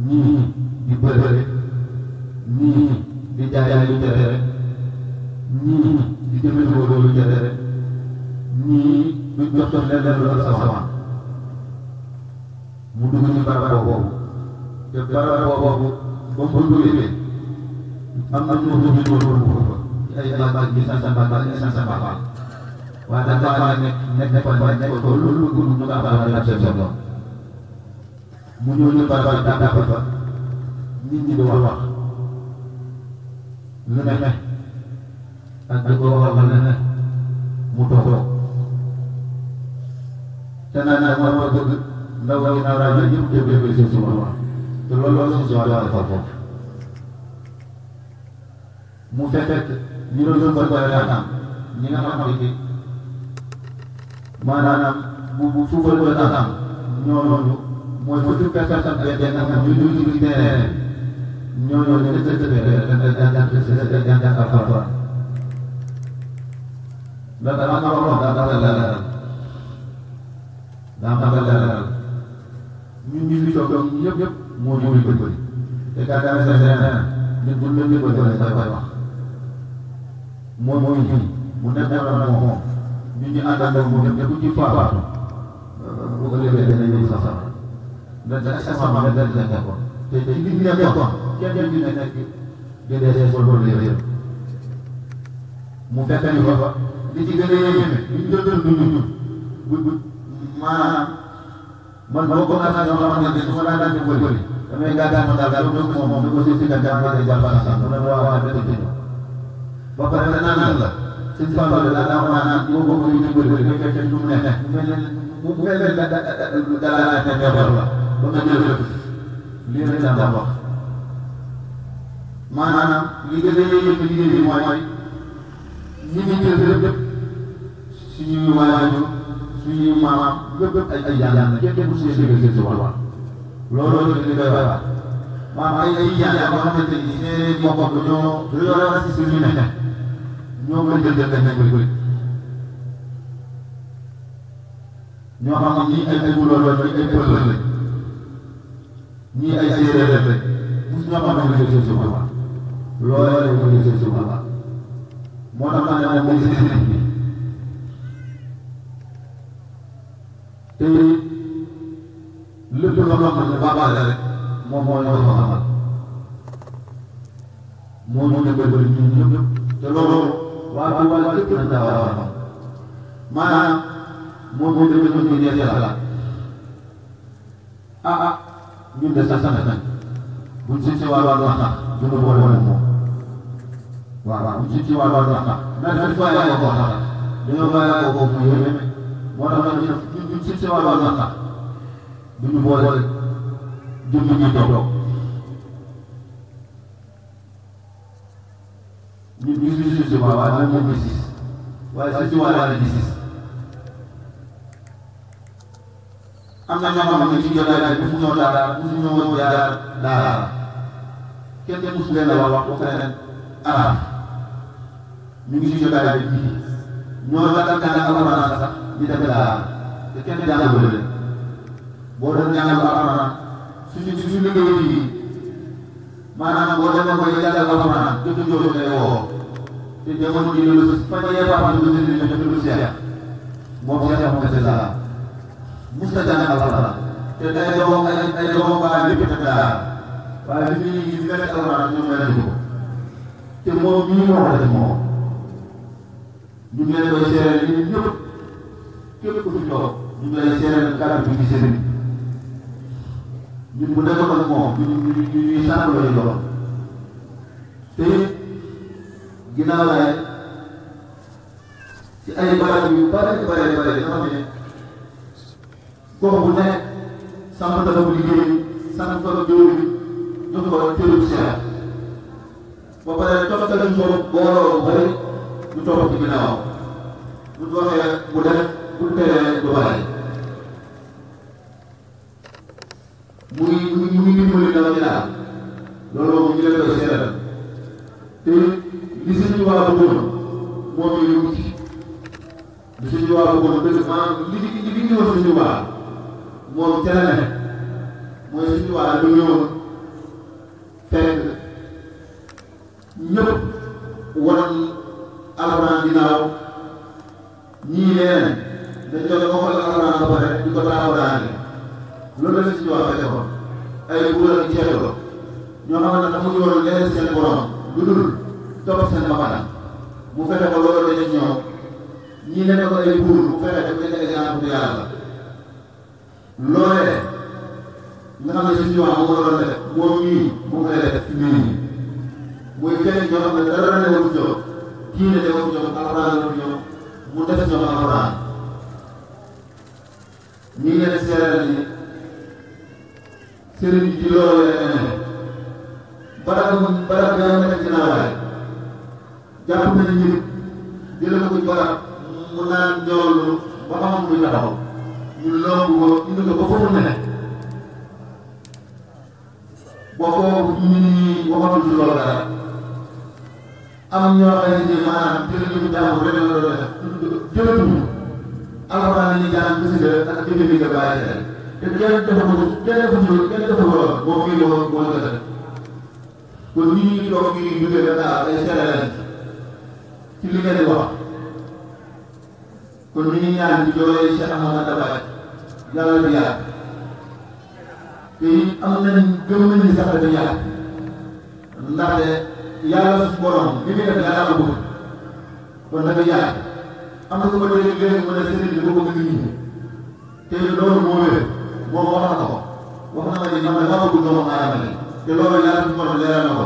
ñii di bëre ñii di jaay lu tere ñii di jëfandikoo loolu tere ñii du jox leen lu ak sama mu dugg ci barab boobu te barab boobu ba mu duggee am na ñu ñu ko ci ay bàq yi sa bàq waaye dafa nekk ko loolu gudd ñu nga xam ne seen doom mu ñëw ñu barab tàggat fa nit ñi di wax lu ne ak di ko waxal ne mu toog te naan ma bëgg ndaw gi naaw rajo yëpp jëbee si suma te loolu si wàllu foofu mu fekk ñu doon ko daan ñi nga xam ne maanaam bu suufal ko daan ñooñu mooy fukki personne ak benn ñu ci terrain ñooñu ne jàng alxuraan ndax dama am leeral ñun fi toog ñëpp moo ñu bëri te gàddaa sa nit bu ñu bëri koy wax moom mu nekk na moom ñu àndandoo moom ñëpp ci faatu bu ko léegi dañuy sax ndax sama dañ nekkoon te ci li ñu nekkoon kenn ñu nekk DDS loolu yëpp mu fekk ñu fa li ci gën a yéeme ñu doon dund bu maanaam man bokk naa sax ñoo xamante ne su ma daan def bëri damay gàddaa ma daal moom ko si gàddaa ma jàpp sax mu ne waaw ba pare naan la suñ Fallou la daa maanaam boo bokk ñu bëri nga fekk lu mu ne mu mel ne dalaa ne neexoon la ba nga jël lépp lii rek laa wax maanaam li gën a yëngu liggéey bi mooy ñi ñu jël lépp suñuy waajur suñuy maam lépp ay jàng kenn ku si si wàll loolu li koy wax maanaam ay jàng yoo xamante ni seen mbokk ñoo yore si suñu ne ñoo mën jël nañ bëri ñoo xam ne ñii ay Wolof lañ ñii ay Pël lañ ñii ay Séeréer lañ mus ñoo xam ne jël si wàll loolu la ñu jël si wàll moo tax ma ne moom mooy sëriñ bi te lépp loo xam ne baabaale rek moom moo ñu ko xamal moo ñu ne bëri ñun ñëpp te loolu waa képp nañ daa war a xam maanaam moom moo demee ñun ñu neexee xalaat ñun de sax nañ buñ si wàllu wax nax duñu boole moom waaw buñ si wàllu wax nax ndax dañ bàyyi ko wax dañoo bàyyi ko mu yéeme moo tax ñun buñ si wàllu wax nax duñu boole jëm ñu toog ñun ñu ngi si waaye moom mooy siis waaye si wàllu di siis am na ñoo xam ne ci jotaay bi musu ñoo daara musu ñoo jaar daara kenn musu leen a wax leen arab ñu ngi si jotaay bi ñoo la daan alxuraan sax di dem daara te kenn jàngalu leen boo doon jàngal alxuraan suñu liggéey yi maanaam boo demoon koy jàngal alxuraan jëf jooju ngay woo te jamono ji lu fan yee baax lu si ñu lu seex moom seex moom kese laa musta jàng alxuraan te ay doom baa lépp te daara waaye li ñuy gis nekk alxuraan ñoom mel ko te moom ñii moo ko def moom ñu ngi leen koy seereel ñun ñëpp képp ku fi toog ñu ngi lay seereel kàddu bi ci sëriñ ñun bu nekkoon ak moom ñuy sant looy doon te ginnaaw laay ci ay barab yu bare bare bare nga xam ne gox bu nekk sàmm dafa bu liggéey sàmm dafa jóori jox ko cërub seer ba pare toppal ñu ko booloo bu bëri ñu topp ci ginnaaw bu ñu waxee mu def bu ñu teree du bàyyi muy dimbali ndaw ñi daal loolu moom ñu ngi leen koy seeral te li suñu waa bëggoon moom ñu yëngu ci li suñu waa bëggoon dëgg maanaam li ñëwoon suñu waa moom ca la ne mooy suñu waa dafa ñëwoon fekk ñëpp wan alxuraan ginnaaw ñii nee dañ doon mokkal alxuraan ba pare di ko taaxuraani loolu la suñu waa fekk woon ay buur ak ceeblo ñoo xamante ne amuñu woon leneen seen borom lu dul topp seen bakkanam mu fexe ko loolu dañu ñoom ñii nekk ko ay buur mu fexe ko nekk exemple yàlla loolee nga xam ne suñu waa moom la doon def moom ñii moom lay def ci mbir yi muy kenn ñoo xam ne dara newul ñoom kii ne newul ñoom alxuraan newul ñoom mu def ñoom alxuraan ñi ngi leen seeral ni sëriñ bi ci loolu la ne barab bi nga nekk ginnaawaay jàpp nañu nit jëlee ko ci barab mu naan ñoolu ba xamam muy taxaw ñu lomb ko indi ko ba foofu ne boo ko ñi waxatul ci loolu dara am ñoo xam ne maanaam jërëjëf jàmm rek la doon def jërëjëf alxuraan la ñuy jàng gis nga ak jëfe bi nga bàyyi xel te kenn defu lool moom mii moo nga def kon ñi ñuy toog ñuy duggee Dakar ay seetal ci li ngeen di wax kon ñu ngi ñaan di jooy Cheikh Ahmadou Dabakh yàlla bi yàgg te am nañ gëm nañ ni sax dafa yàgg ndaxte yàlla su borom li muy def yàlla la bëgg kon dafa yàgg am na ko ma dégg léegi mu ne sëriñ bi dafa bëgg nit ñi te loolu moo wér moom wax na ko wax na ma ni man damaa bëgg doomu aadama yi te loolu yàlla su borom leeral na ko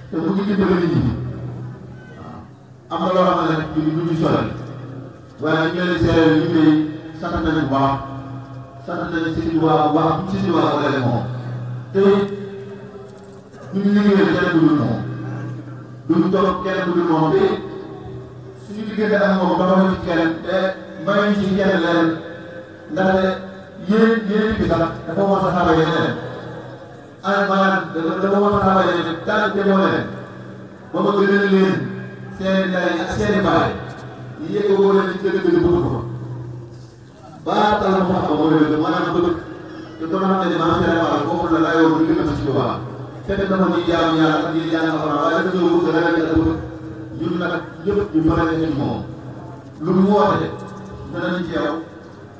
te mu ngi dimbali nit ñi waaw am na loo xam ne nag du ñu sori waaye ñu leen seeral ñu koy sant nañu bu baax sant nañu si Tuubaa bu baax si Tuubaa ko leen moom te duñu liggéeyal kenn ku dul moom duñu toog kenn ku dul moom te suñu diggante ak moom doxaluñ ci kenn te mayuñ ci kenn leen ndaxte yéen bi sax dafa war a xaaba yeneen maanaam dafa war a xaaba yeneen daal demoo leen ba ma gën a leen seen ndey ak seen baay yi yëg woo leen ci dëgg bëgg ko baatal ma xam moo leen maanaam bëgg te doon xam ne maa ngi leen foofu la layoon ñu gën a ci Tuubaa fekk na ma ñuy jaamu yàlla ak ñuy jàng alxuraan waaye dafa ñëw bëgg ragal yàlla bëgg ñun nag ñëpp ñu mën a nekk ci moom lu mu woote danañ ci yow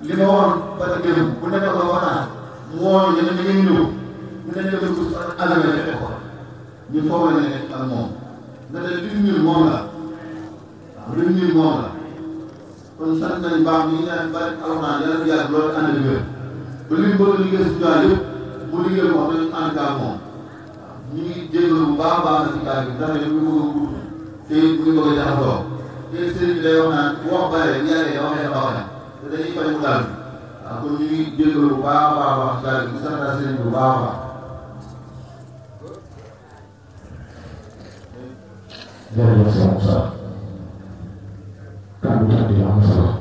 li ma waxoon ba gërëm bu nekk ko waxtaan mu woo ñu ne ngeen ñëw ñu ne def ko àll bi fekk ko ñun foofu la nekk ak moom nga ne li ñu moom la waaw li ñu moom la kon sant nañu baax ñu ñaan bari alxuraan yàlla fi yàgg loolu ànd ak wér ba li mu bëgg liggéey si joie yëpp mu liggéey ko dañu ànd ak moom ñu ngi jégalu bu baax a baax na si kàddu gi ndax ñu ngi bëgg a te mu ngi bëgg a jaxasoo te sëriñ bi day wax naan wax bare bu yàggee waxee dafa wax te dañuy fay mu daal waaw kon ñu ngi jégalu bu baax a baax a baax si kàddu gi sant naa sëriñ bi bu baax a baax. jërëjëf sëñ Moussa kàddu gi di am solo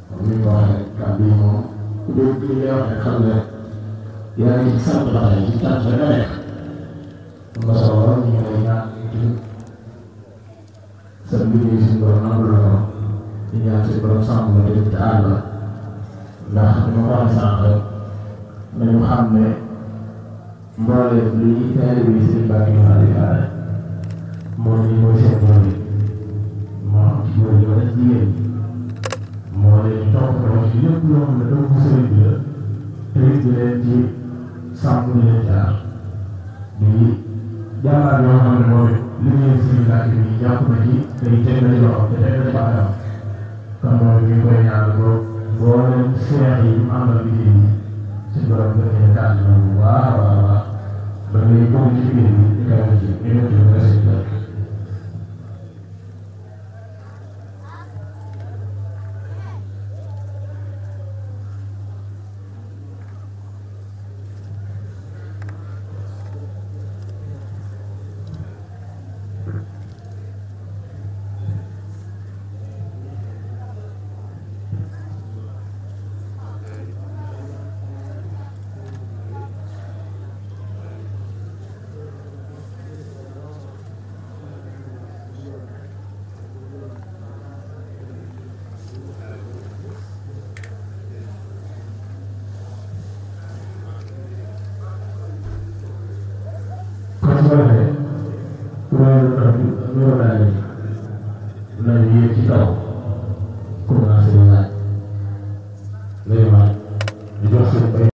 comme ni nga waxee kàddu yi moom ku dégg li ngay wax rek xam ne yaa ngi sant ba tey ci tànn nga nekk am na solo lool ñu ngi lay ñaan sa liggéey si borom nangu la ko di ñaan si borom sàmm la def te àll la ndax ni ma ko waxee sànq nañu xam ne mbooleem li taalibe bi seen bàkk yi di faale moom ñi mooy seen moom it moo xam ci góor ñi wala jigéen ñi moo leen toppatoo ci lépp loo xam ne dëgg sëriñ bi la te it di leen ci sàmm di leen jaar di jàmbaar yoo xam ne moom it liggéey si làkk bi jàpp na ci day teg na ci loxo te teg na ci baaxam kon moom ñu ngi koy ñaan boo leen seex yi mu àndal liggéey bi suñu borom gën leen kàddu na bu baax a baax a baax ba ngay bëgg ci liggéey bi di kaw ci émission bi nga seen kër ci kaw commencé di laaj di jox seen